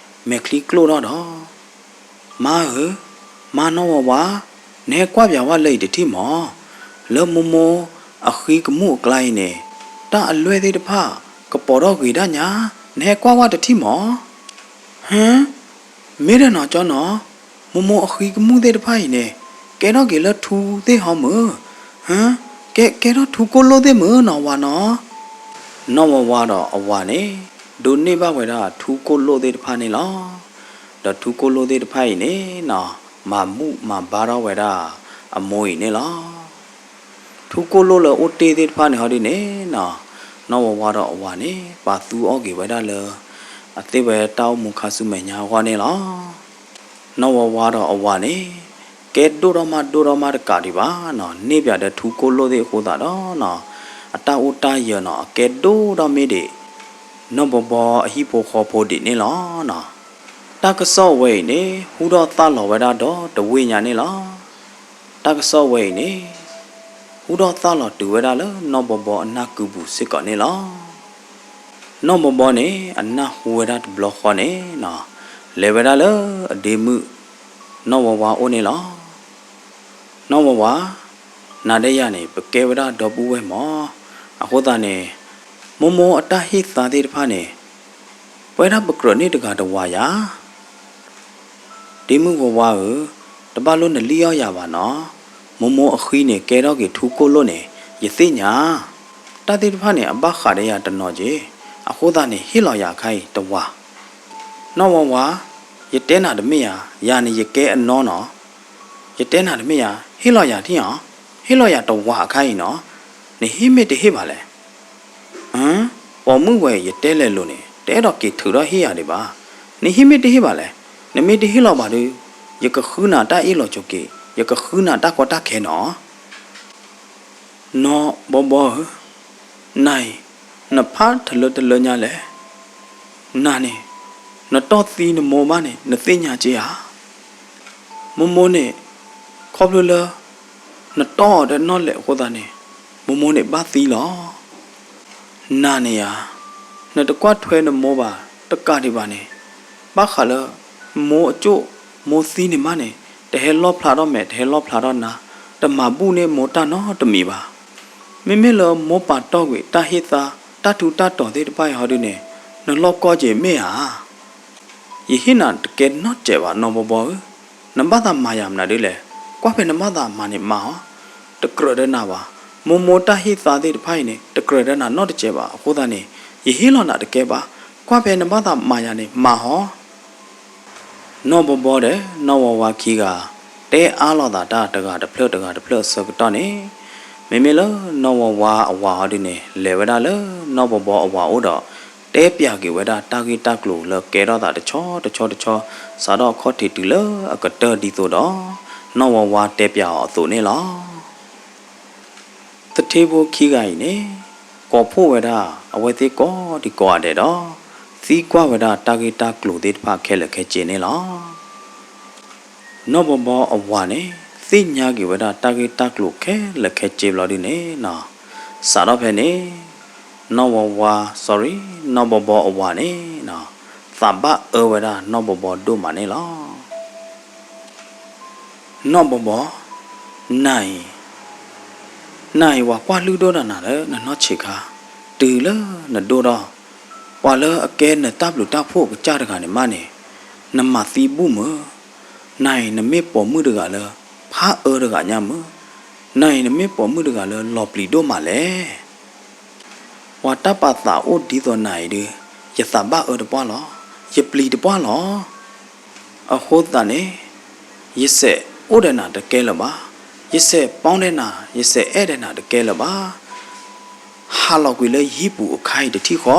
မဲာ်ချံကျိၣ်ထီၣ်ဒီး မါဧၢ, မါနီၢ်ဝါဝါ, နဟဲကွၢ်ပၠးဝဲလၢအံၤတထံၣ်မၢ်, လၢမိၢ်မိၢ်အဃံကမူၣ်အကျါအံၤန့ၣ် တၢ်အလွဲၢ်သ့ၣ်တဖၣ် ကပီၤထီၣ်ဂ့ၤဒၣ်ညါ, နဟဲကွၢ်ဝဲတထံၣ်မၢ်. ဟၢ, မ့ၢ်ဒီးနီၢ်ကၠီနီၢ်, မိၢ်မိၢ်အဃံကမူၣ်သ့ၣ်တဖၣ်အံၤန့ၣ် ကဲထီၣ်က့ၤလၢထူသ့ၣ်ဟီမၢ်, ဟၢ, ကဲ ကဲထီၣ်ထူကိၣ်လိၣ်သ့ၣ်မၢ်နီၢ်ဝါနီၢ်. နီၢ်ဝါဝါဒီးအဝၤန့ၣ် ဒိးန့ၢ်ဘၣ်ဝဲဒၣ်ထူကိၣ်လိၣ်သ့ၣ်တဖၣ်န့ၣ်လီၤ. ဒီးထူကိၣ်လိၣ်သ့ၣ်တဖၣ်အံၤန့ၣ်နီၢ်, မၤဘူၣ်မၤဘါထီၣ်ဝဲဒၣ်အမိၢ်အံၤန့ၣ်လီၤ. ထူကိၣ်လိၣ်လၢအအိၣ်တ့ၢ်သ့ၣ်တဖၣ်န့ၣ်ဟီဒုန့ၣ်နီၢ်, နီၢ်ဝါဝါဒီးအဝၤန့ၣ် ပာ်သူအီၣ်က့ၤဝဲဒၣ်လၢ အသ့ၣ်ဝဲတၢ်အိၣ်မူခါဆူမဲာ်ညါအဂီၢ်န့ၣ်လီၤ. နီၢ်ဝါဝါဒီးအဝၤန့ၣ် ကဲဒိၣ်ထီၣ်မးဒိၣ်ထီၣ်မးတကးဒံးဘၣ်နီၢ်, န့ၢ်ပၠးဒီးထူကိၣ်လိၣ်သ့ၣ်အဃိသတးဒီးနီၢ်, အတၢ်အိၣ်တၢ်ယၢၤနီၢ် အကဲဒိၣ်ထီၣ်မ့ၢ်ဒံး နီၢ်ဘီဘီအဟံၣ်ဖိဃီဖိဒံးန့ၣ်လီၤနီၢ်. တၢ်ကစီၣ်ဝဲအံၤန့ၣ် ဟူထီၣ်သၣ်လီၤဝဲဒၣ်ဒီးတဝ့ၢ်ညါန့ၣ်လီၤ. တၢ်ကစီၣ်ဝဲအံၤန့ၣ် ဟူထီၣ်သၣ်လီၤတုၤဝဲဒၣ်လၢနီၢ်ဘီဘီအနၢ်ကုပူၤစ့ၢ်ကီးန့ၣ်လီၤ. နီၢ်ဘီဘီန့ၣ် အနၢ်ဟူဝဲဒၣ်တဘျီဃီန့ၣ်နီၢ်, လဲၤဝဲဒၣ်လၢအဒ့မုၣ် နီၢ်ဝါဝါအိၣ်န့ၣ်လီၤ. နီၢ်ဝါဝါ, နၤဒီးယၤန့ၣ် ပကဲဝဲဒၣ်ဒီပုၢ်ဝဲၢ်မၢ်, အဃိသတးန့ၣ် မိၢ်မိၢ်အတၢ်ဟ့ၣ်သါသ့ၣ်တဖၣ်န့ၣ် ပဝဲဒၣ်ပကြၢးန့ၢ်တဂၤတဝၤယၤ ဒ့မုၣ်ဝါဝါဧၢ, တဘၣ်လိၣ်နလံၣ်အီၣ်ယၤဘၣ်နီၢ်, မိၢ်မိၢ်အဃံန့ၣ် ကဲထီၣ်က့ၤထူကိၣ်လိၣ်န့ၣ် ယသ့ၣ်ညါ, တၢ်သ့ၣ်တဖၣ်န့ၣ် အဘၣ်ဃးဒီးယၤတနီၤက့ၤ, အဃိသတးန့ၣ် ဟ့ၣ်လီၤယၤအခါအံၤတဝၤ. နီၢ်ဝါဝါ, ယတဲနၤတမ့ၢ်ဧါ, ယၤန့ၣ်ယကဲအနီၢ်နီၢ်, ယတဲနၤတမ့ၢ်ဧါ, ဟ့ၣ်လီၤယၤထံၣ်ဧါ, ဟ့ၣ်လီၤယၤတဝၤအခါအံၤနီၢ်, နဟ့ၣ်မ့ၢ်တဟ့ၣ်ဘၣ်လဲၣ်. ပိာ်မုၣ်ဝဲ ယတဲလဲၤလိၤန့ၣ် တအဲၣ်ဒိးက့ၤထုးထီၣ်ဟ့ၣ်ယၤဒံးဘၣ်. နဟ့ၣ်မ့ၢ်တဟ့ၣ်ဘၣ်လဲၣ်. နမ့ၢ်တဟ့ၣ်လီၤဘၣ်ဒီး ယကဃုနၤတၢ်အ့ၣ်လိာ်ဆိးက့, ယကဃုနၤတၢ်ကီတၢ်ခဲနီၤ. နီၢ်ဘီဘီဧၢ, နၤအံၤ နဖးတလၢတလၢညါလဲၣ်. နၤန့ၣ် နတီၢ်သံနမိၢ်ဘၣ်န့ၣ် နသ့ၣ်ညါက့ဧါ. မိၢ်မိၢ်န့ၣ် ခီဖျိလၢ နတီၢ်အီၤတနီၣ်လဲၣ်အဃိသတးန့ၣ် မိၢ်မိၢ်န့ၣ်ဘၣ်သံလီၤ. နၤန့ၣ်ဧါ, နတကွၢ်ထွဲနမိၢ်ဘၣ်တကးဒံးဘၣ်န့ၣ်, ဘၣ်ဃးလၢ မိၢ်အကၠိၣ် မိၢ်သံန့ၣ်မးန့ၣ် တဟဲလီၣ်ဖျါထီၣ်မဲာ် တဟဲလီၣ်ဖျါထီၣ်နါ, တမၤဘူၣ်န့ၢ်မိၢ်တၢ်နီတမံၤဘၣ်. မ့မ့ၢ်လၢမိၢ်ပာ်တီၢ်ကွံာ်တၢ်ဟ့ၣ်သါ တၢ်ထူးတၢ်တီၤသ့ၣ်တဖၣ်အံၤဟီဒုန့ၣ် နလီၢ်ကီက့ၤမ့ၢ်ဧါ. ယဟ့ၣ်နၤတကဲနီတစဲးဘၣ် နီၢ်ဘီဘီဧၢ, နဘၣ်သးမၤယၤမနုၤဒ်လဲၣ်. ကွၢ်ဖဲနဘၣ်သးမၤန့ၣ်မၤအီၤ, တကြၢးဒီးနၤဘၣ်. မိၢ်မိၢ်တၢ်ဟ့ၣ်သါသ့ၣ်တဖၣ်အံၤန့ၣ် တကြၢးဒီးနၤနီတစဲးဘၣ်အဃိသတးန့ၣ် ယဟ့ၣ်လီၤနၤတကဲဘၣ်. ကွၢ်ဖဲနဘၣ်သးမၤယၤန့ၣ်မၤအီၤ. နီၢ်ဘီဘီဒီးနီၢ်ဝါဝါခံဂၤ တဲအါလိာ်သးတၢ်တဂၤတဖျၢၣ်တဂၤတဖျၢၣ်အဆၢကတီၢ်န့ၣ်, မ့မ့ၢ်လၢနီၢ်ဝါဝါအဝၤဟီဒုန့ၣ် လဲၤဝဲဒၣ်လၢနီၢ်ဘီဘီအဝၤအိၣ်ဒီး တဲပၠးက့ၤဝဲဒၣ်တၢ်ဂ့ၢ်တၢ်ကျိၤလၢကဲထီၣ်သးတဆီတဆီတဆီ စးထီၣ်အခီၣ်ထံးတုၤလၢအကတၢၢ်ဒ်သိးဒီး နီၢ်ဝါဝါတဲပၠးအီၤအသိးန့ၣ်လီၤ. သထ့ဖိခံဂၤအံၤန့ၣ် ကိးဖှိၣ်ဝဲဒၣ်အဝဲသ့ၣ်ကိးဒံကိးဂၤဒဲးဒီး သံကွၢ်ဝဲဒၣ်တၢ်ဂ့ၢ်တၢ်ကျိၤသ့ၣ်တဖၣ်ခဲလၢာ်ခဲဆ့န့ၣ်လီၤ. နီၢ်ဘီဘီအဝၤန့ၣ် သ့ၣ်ညါက့ၤဝဲဒၣ်တၢ်ဂ့ၢ်တၢ်ကျိၤခဲလၢာ်ခဲဆ့ဘျီဒုန့ၣ်နီၤ, စးထီၣ်ဖဲန့ၣ် နီၢ်ဝါဝါ sorry နီၢ်ဘီဘီအဝၤန့ၣ်နီၤ, သးဘၣ်အၢဝဲဒၣ်နီၢ်ဘီဘီဒိၣ်မးန့ၣ်လီၤ. နီၢ်ဘီဘီ, နၤအံၤ, နၤအံၤ ပှၤကွၢ်လုၢ်ဒိၣ်ဒီးနၤလၢနနီၢ်ဆံးခါ, တုၤလၢနဒိၣ်ထီၣ်, ပှၤလၢအကဲနတၢ်ဘျုးတၢ်ဖှိၣ်ကစၢ်တဂၤန့ၣ်မးန့ၣ်, နမၤသံဘူၣ်မုာ်, နၤအံၤ နမ့ၢ်ပိာ်မုၣ်တဂၤလၢ ဖးအၢတဂၤညါမုာ်, နၤအံၤ နမ့ၢ်ပိာ်မုၣ်တဂၤလၢလီၤပျံၤဒိၣ်မးလဲၣ်. ပှၤတၢ်ပာ်သးအိၣ်ဒ်သိးနၤအံၤဒုး ယသးဘၣ်အၢတပှၢ်လီၤ, ယပျံၤတပှၢ်လီၤ. အဃိသတးန့ၣ် ယစဲးအိၣ်ဒီးနၤတကဲလၢၤဘၣ်, ယစဲးပီဒီးနၤ, ယစဲးအဲၣ်ဒီးနၤတကဲလၢၤဘၣ်. ဟးလီၤကွံာ်လၢယဟံၣ်ပူၤအခါအံၤတထံၣ်ဃီ.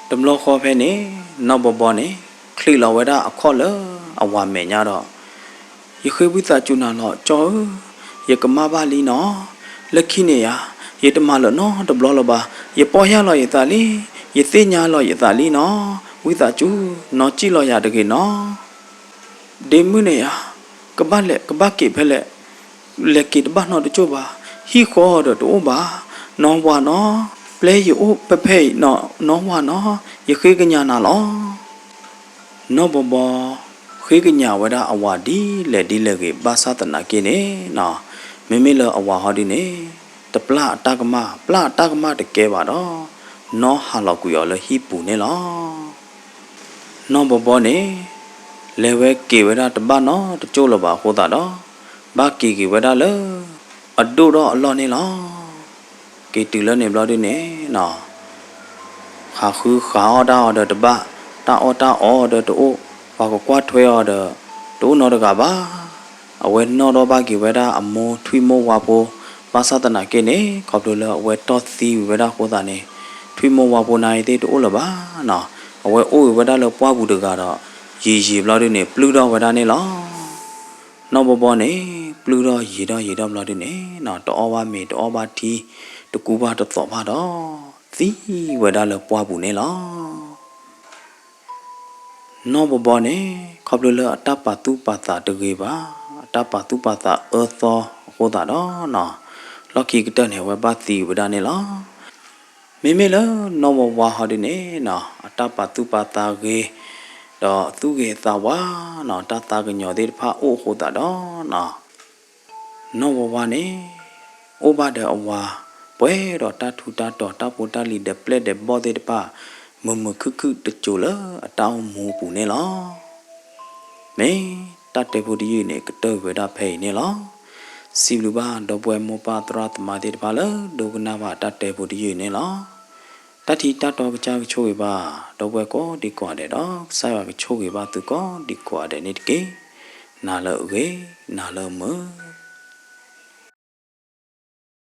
တဘျီဃီဖဲန့ၣ် နီၢ်ဘီဘီန့ၣ် ချံးလီၤဝဲဒၣ်အခီၣ်လၢအဝၤမဲာ်ညါဒီး ယဃ့ဝံသးစူၤနၤလီၤ ကၠီဧၢ, ယကမၣ်ဘၣ်လံနီၤ, လၢခံန့ၣ်ယၤ ယတမၤလၢၤနီတဘျီလၢၤဘၣ်, ယပီၢ်ယၢ်လီၤယသးလံ, ယသ့ၣ်ညါလီၤယသးလံနီၤ, ဝံသးစူၤ နီၢ်စံၣ်လီၤယၤတဂ့ၤနီၤ. ဒ့မုၣ်န့ၣ်ယၤ ကဘၣ်လဲၤကဘၣ်က့ၤဖဲလဲၣ်, လဲၤက့ၤတဘၣ်နီတကၠိၢ်ဘၣ်, ဟံၣ်ဃီဒီးတအိၣ်ဘၣ်, နီၢ်ဝၤနီၤ, ပျဲယအိၣ်ဖဲဖဲအံၤနီၤ, နီၢ်ဝၤနီၤ, ယဃ့ကညးနၤလီၤ. နီၢ်ဘီဘီ ဃ့ကညးဝဲဒၣ်အဝၤဒ်လဲၣ်ဒ်လဲၣ်ဂ့ၤ ဘၣ်ဆၣ်သနာ်က့န့ၣ်နီၤ, မ့မ့ၢ်လၢအဝၤဟီဒုန့ၣ် တပျၢ်အတၢ်ကမၣ်, ပျၢ်အတၢ်ကမၣ်တကဲဘၣ်ဒီး နီၢ်ဟးလီၤကွံာ်အီၤလၢဟံၣ်ပူၤန့ၣ်လီၤ. နီၢ်ဘီဘီန့ၣ် လဲၤဝဲက့ၤဝဲဒၣ်တဘၣ်နီတကၠိၢ်လၢၤဘၣ်အဃိသတးဒီး ဘၣ်က့ၤက့ၤဝဲဒၣ်လၢ အဒိၣ်ဒီးအလီၢ်န့ၣ်လီၤ. က့ၤတုၤလၢန့ၣ်ဘျီဒုန့ၣ်နီၤ ဃးဃုဃးအီၣ်တၢ်အီၤဒီးတဘၣ်, တၢ်အီၣ်တၢ်အီဒီးတအိၣ်, ပှၤကကွၢ်ထွဲအီၤဒီး တအိၣ်နီတဂၤဘၣ်. အဝဲနီၣ်ဒီးဘၣ်က့ၤဝဲဒၣ်အမိၢ်ထွံၣ်မိၢ်ဝါဖိ, ဘၣ်ဆၣ်သနာ်က့န့ၣ် ခီဖျိလၢအဝဲတီၢ်သံဝံၤဝဲဒၣ်အဃိသတးန့ၣ် ထွံၣ်မိၢ်ဝါဖိနၤအံၤသ့ၣ်တအိၣ်လၢၤဘၣ်နီၤ. အဝဲအိၣ်ဝံၤဝဲဒၣ်လၢပှၢ်ပူၤတဂၤဒီး ယံာ်ယံာ်ဘျီဒုန့ၣ် ပျုၢ်ထီၣ်ဝဲဒၣ်န့ၣ်လီၤ. နီၢ်ဘီဘီန့ၣ် ပျုၢ်ထီၣ်ယံာ်ထီၣ်ယံာ်ထီၣ်ဘျီဒုန့ၣ်နီၤ တအီၣ်ဘၣ်မ့ၤတအီၣ်ဘၣ်ထံ တကူဘၣ်တသိးဘၣ်ဒီး သံဝဲဒၣ်လၢပှၢ်ပူၤန့ၣ်လီၤ. နီၢ်ဘီဘီန့ၣ် ခီဖျိလၢအတၢ်ပာ်သူၣ်ပာ်သးတဂ့ၤဘၣ်, အတၢ်ပာ်သူၣ်ပာ်သးအၢသီအဃိသတးဒီးနီၤ လီၢ်ခံကတၢၢ်န့ၣ် အဝဲဘၣ်သံဝဲဒၣ်န့ၣ်လီၤ. မ့မ့ၢ်လၢနီၢ်ဝါဝါဟီဒုန့ၣ်နီၤ အတၢ်ပာ်သူၣ်ပာ်သးဂ့ၤ, ဒီးသူၣ်ဂ့ၤသးဝါနီၤ တၢ်သးကညီၤသ့ၣ်တဖၣ်အိၣ်အဃိသတးဒီးနီၤ နီၢ်ဝါဝါန့ၣ် အိၣ်ဘၣ်ဒီးအဝၤ ပှဲၤဒီးတၢ်ထူးတၢ်တီၤ တၢ်ဖိတၢ်လံၤဒီးပျဲၢ်ဒီးဘီၣ်သ့ၣ်တဖၣ် မုာ်မုာ်ခုၣ်ခုၣ်တစိၤလၢအတၢ်အိၣ်မူအပူၤန့ၣ်လီၤ. မ့ၢ်တၢ်တဲဖိတယုၢ်အံၤန့ၣ် ကတၢၢ်ဝဲဒၣ်ဖဲအံၤန့ၣ်လီၤ. စံးဘျုးဘၣ်ဒီပုၢ်ဝဲၢ်မိၢ်ပၢ်သရၣ်သမါသ့ၣ်တဖၣ်လၢဒိကနၣ်ဘၣ်တၢ်တဲဖိတယုၢ်အံၤန့ၣ်လီၤ. တၢ်ထံၣ်တၢ်တီကစၢ်ကဆိၣ်ဂ့ၤဘၣ် ဒီပုၢ်ဝဲၢ်ကိးဒံကိးဂၤဒဲးဒီး ကစၢ်ယွၤကဆိၣ်ဂ့ၤဘၣ်သုကိးဒံကိးဂၤဒဲးန့ၣ်တက့ၢ်. နၤလၢအဂ့ၤ, နၤလၢအမုာ်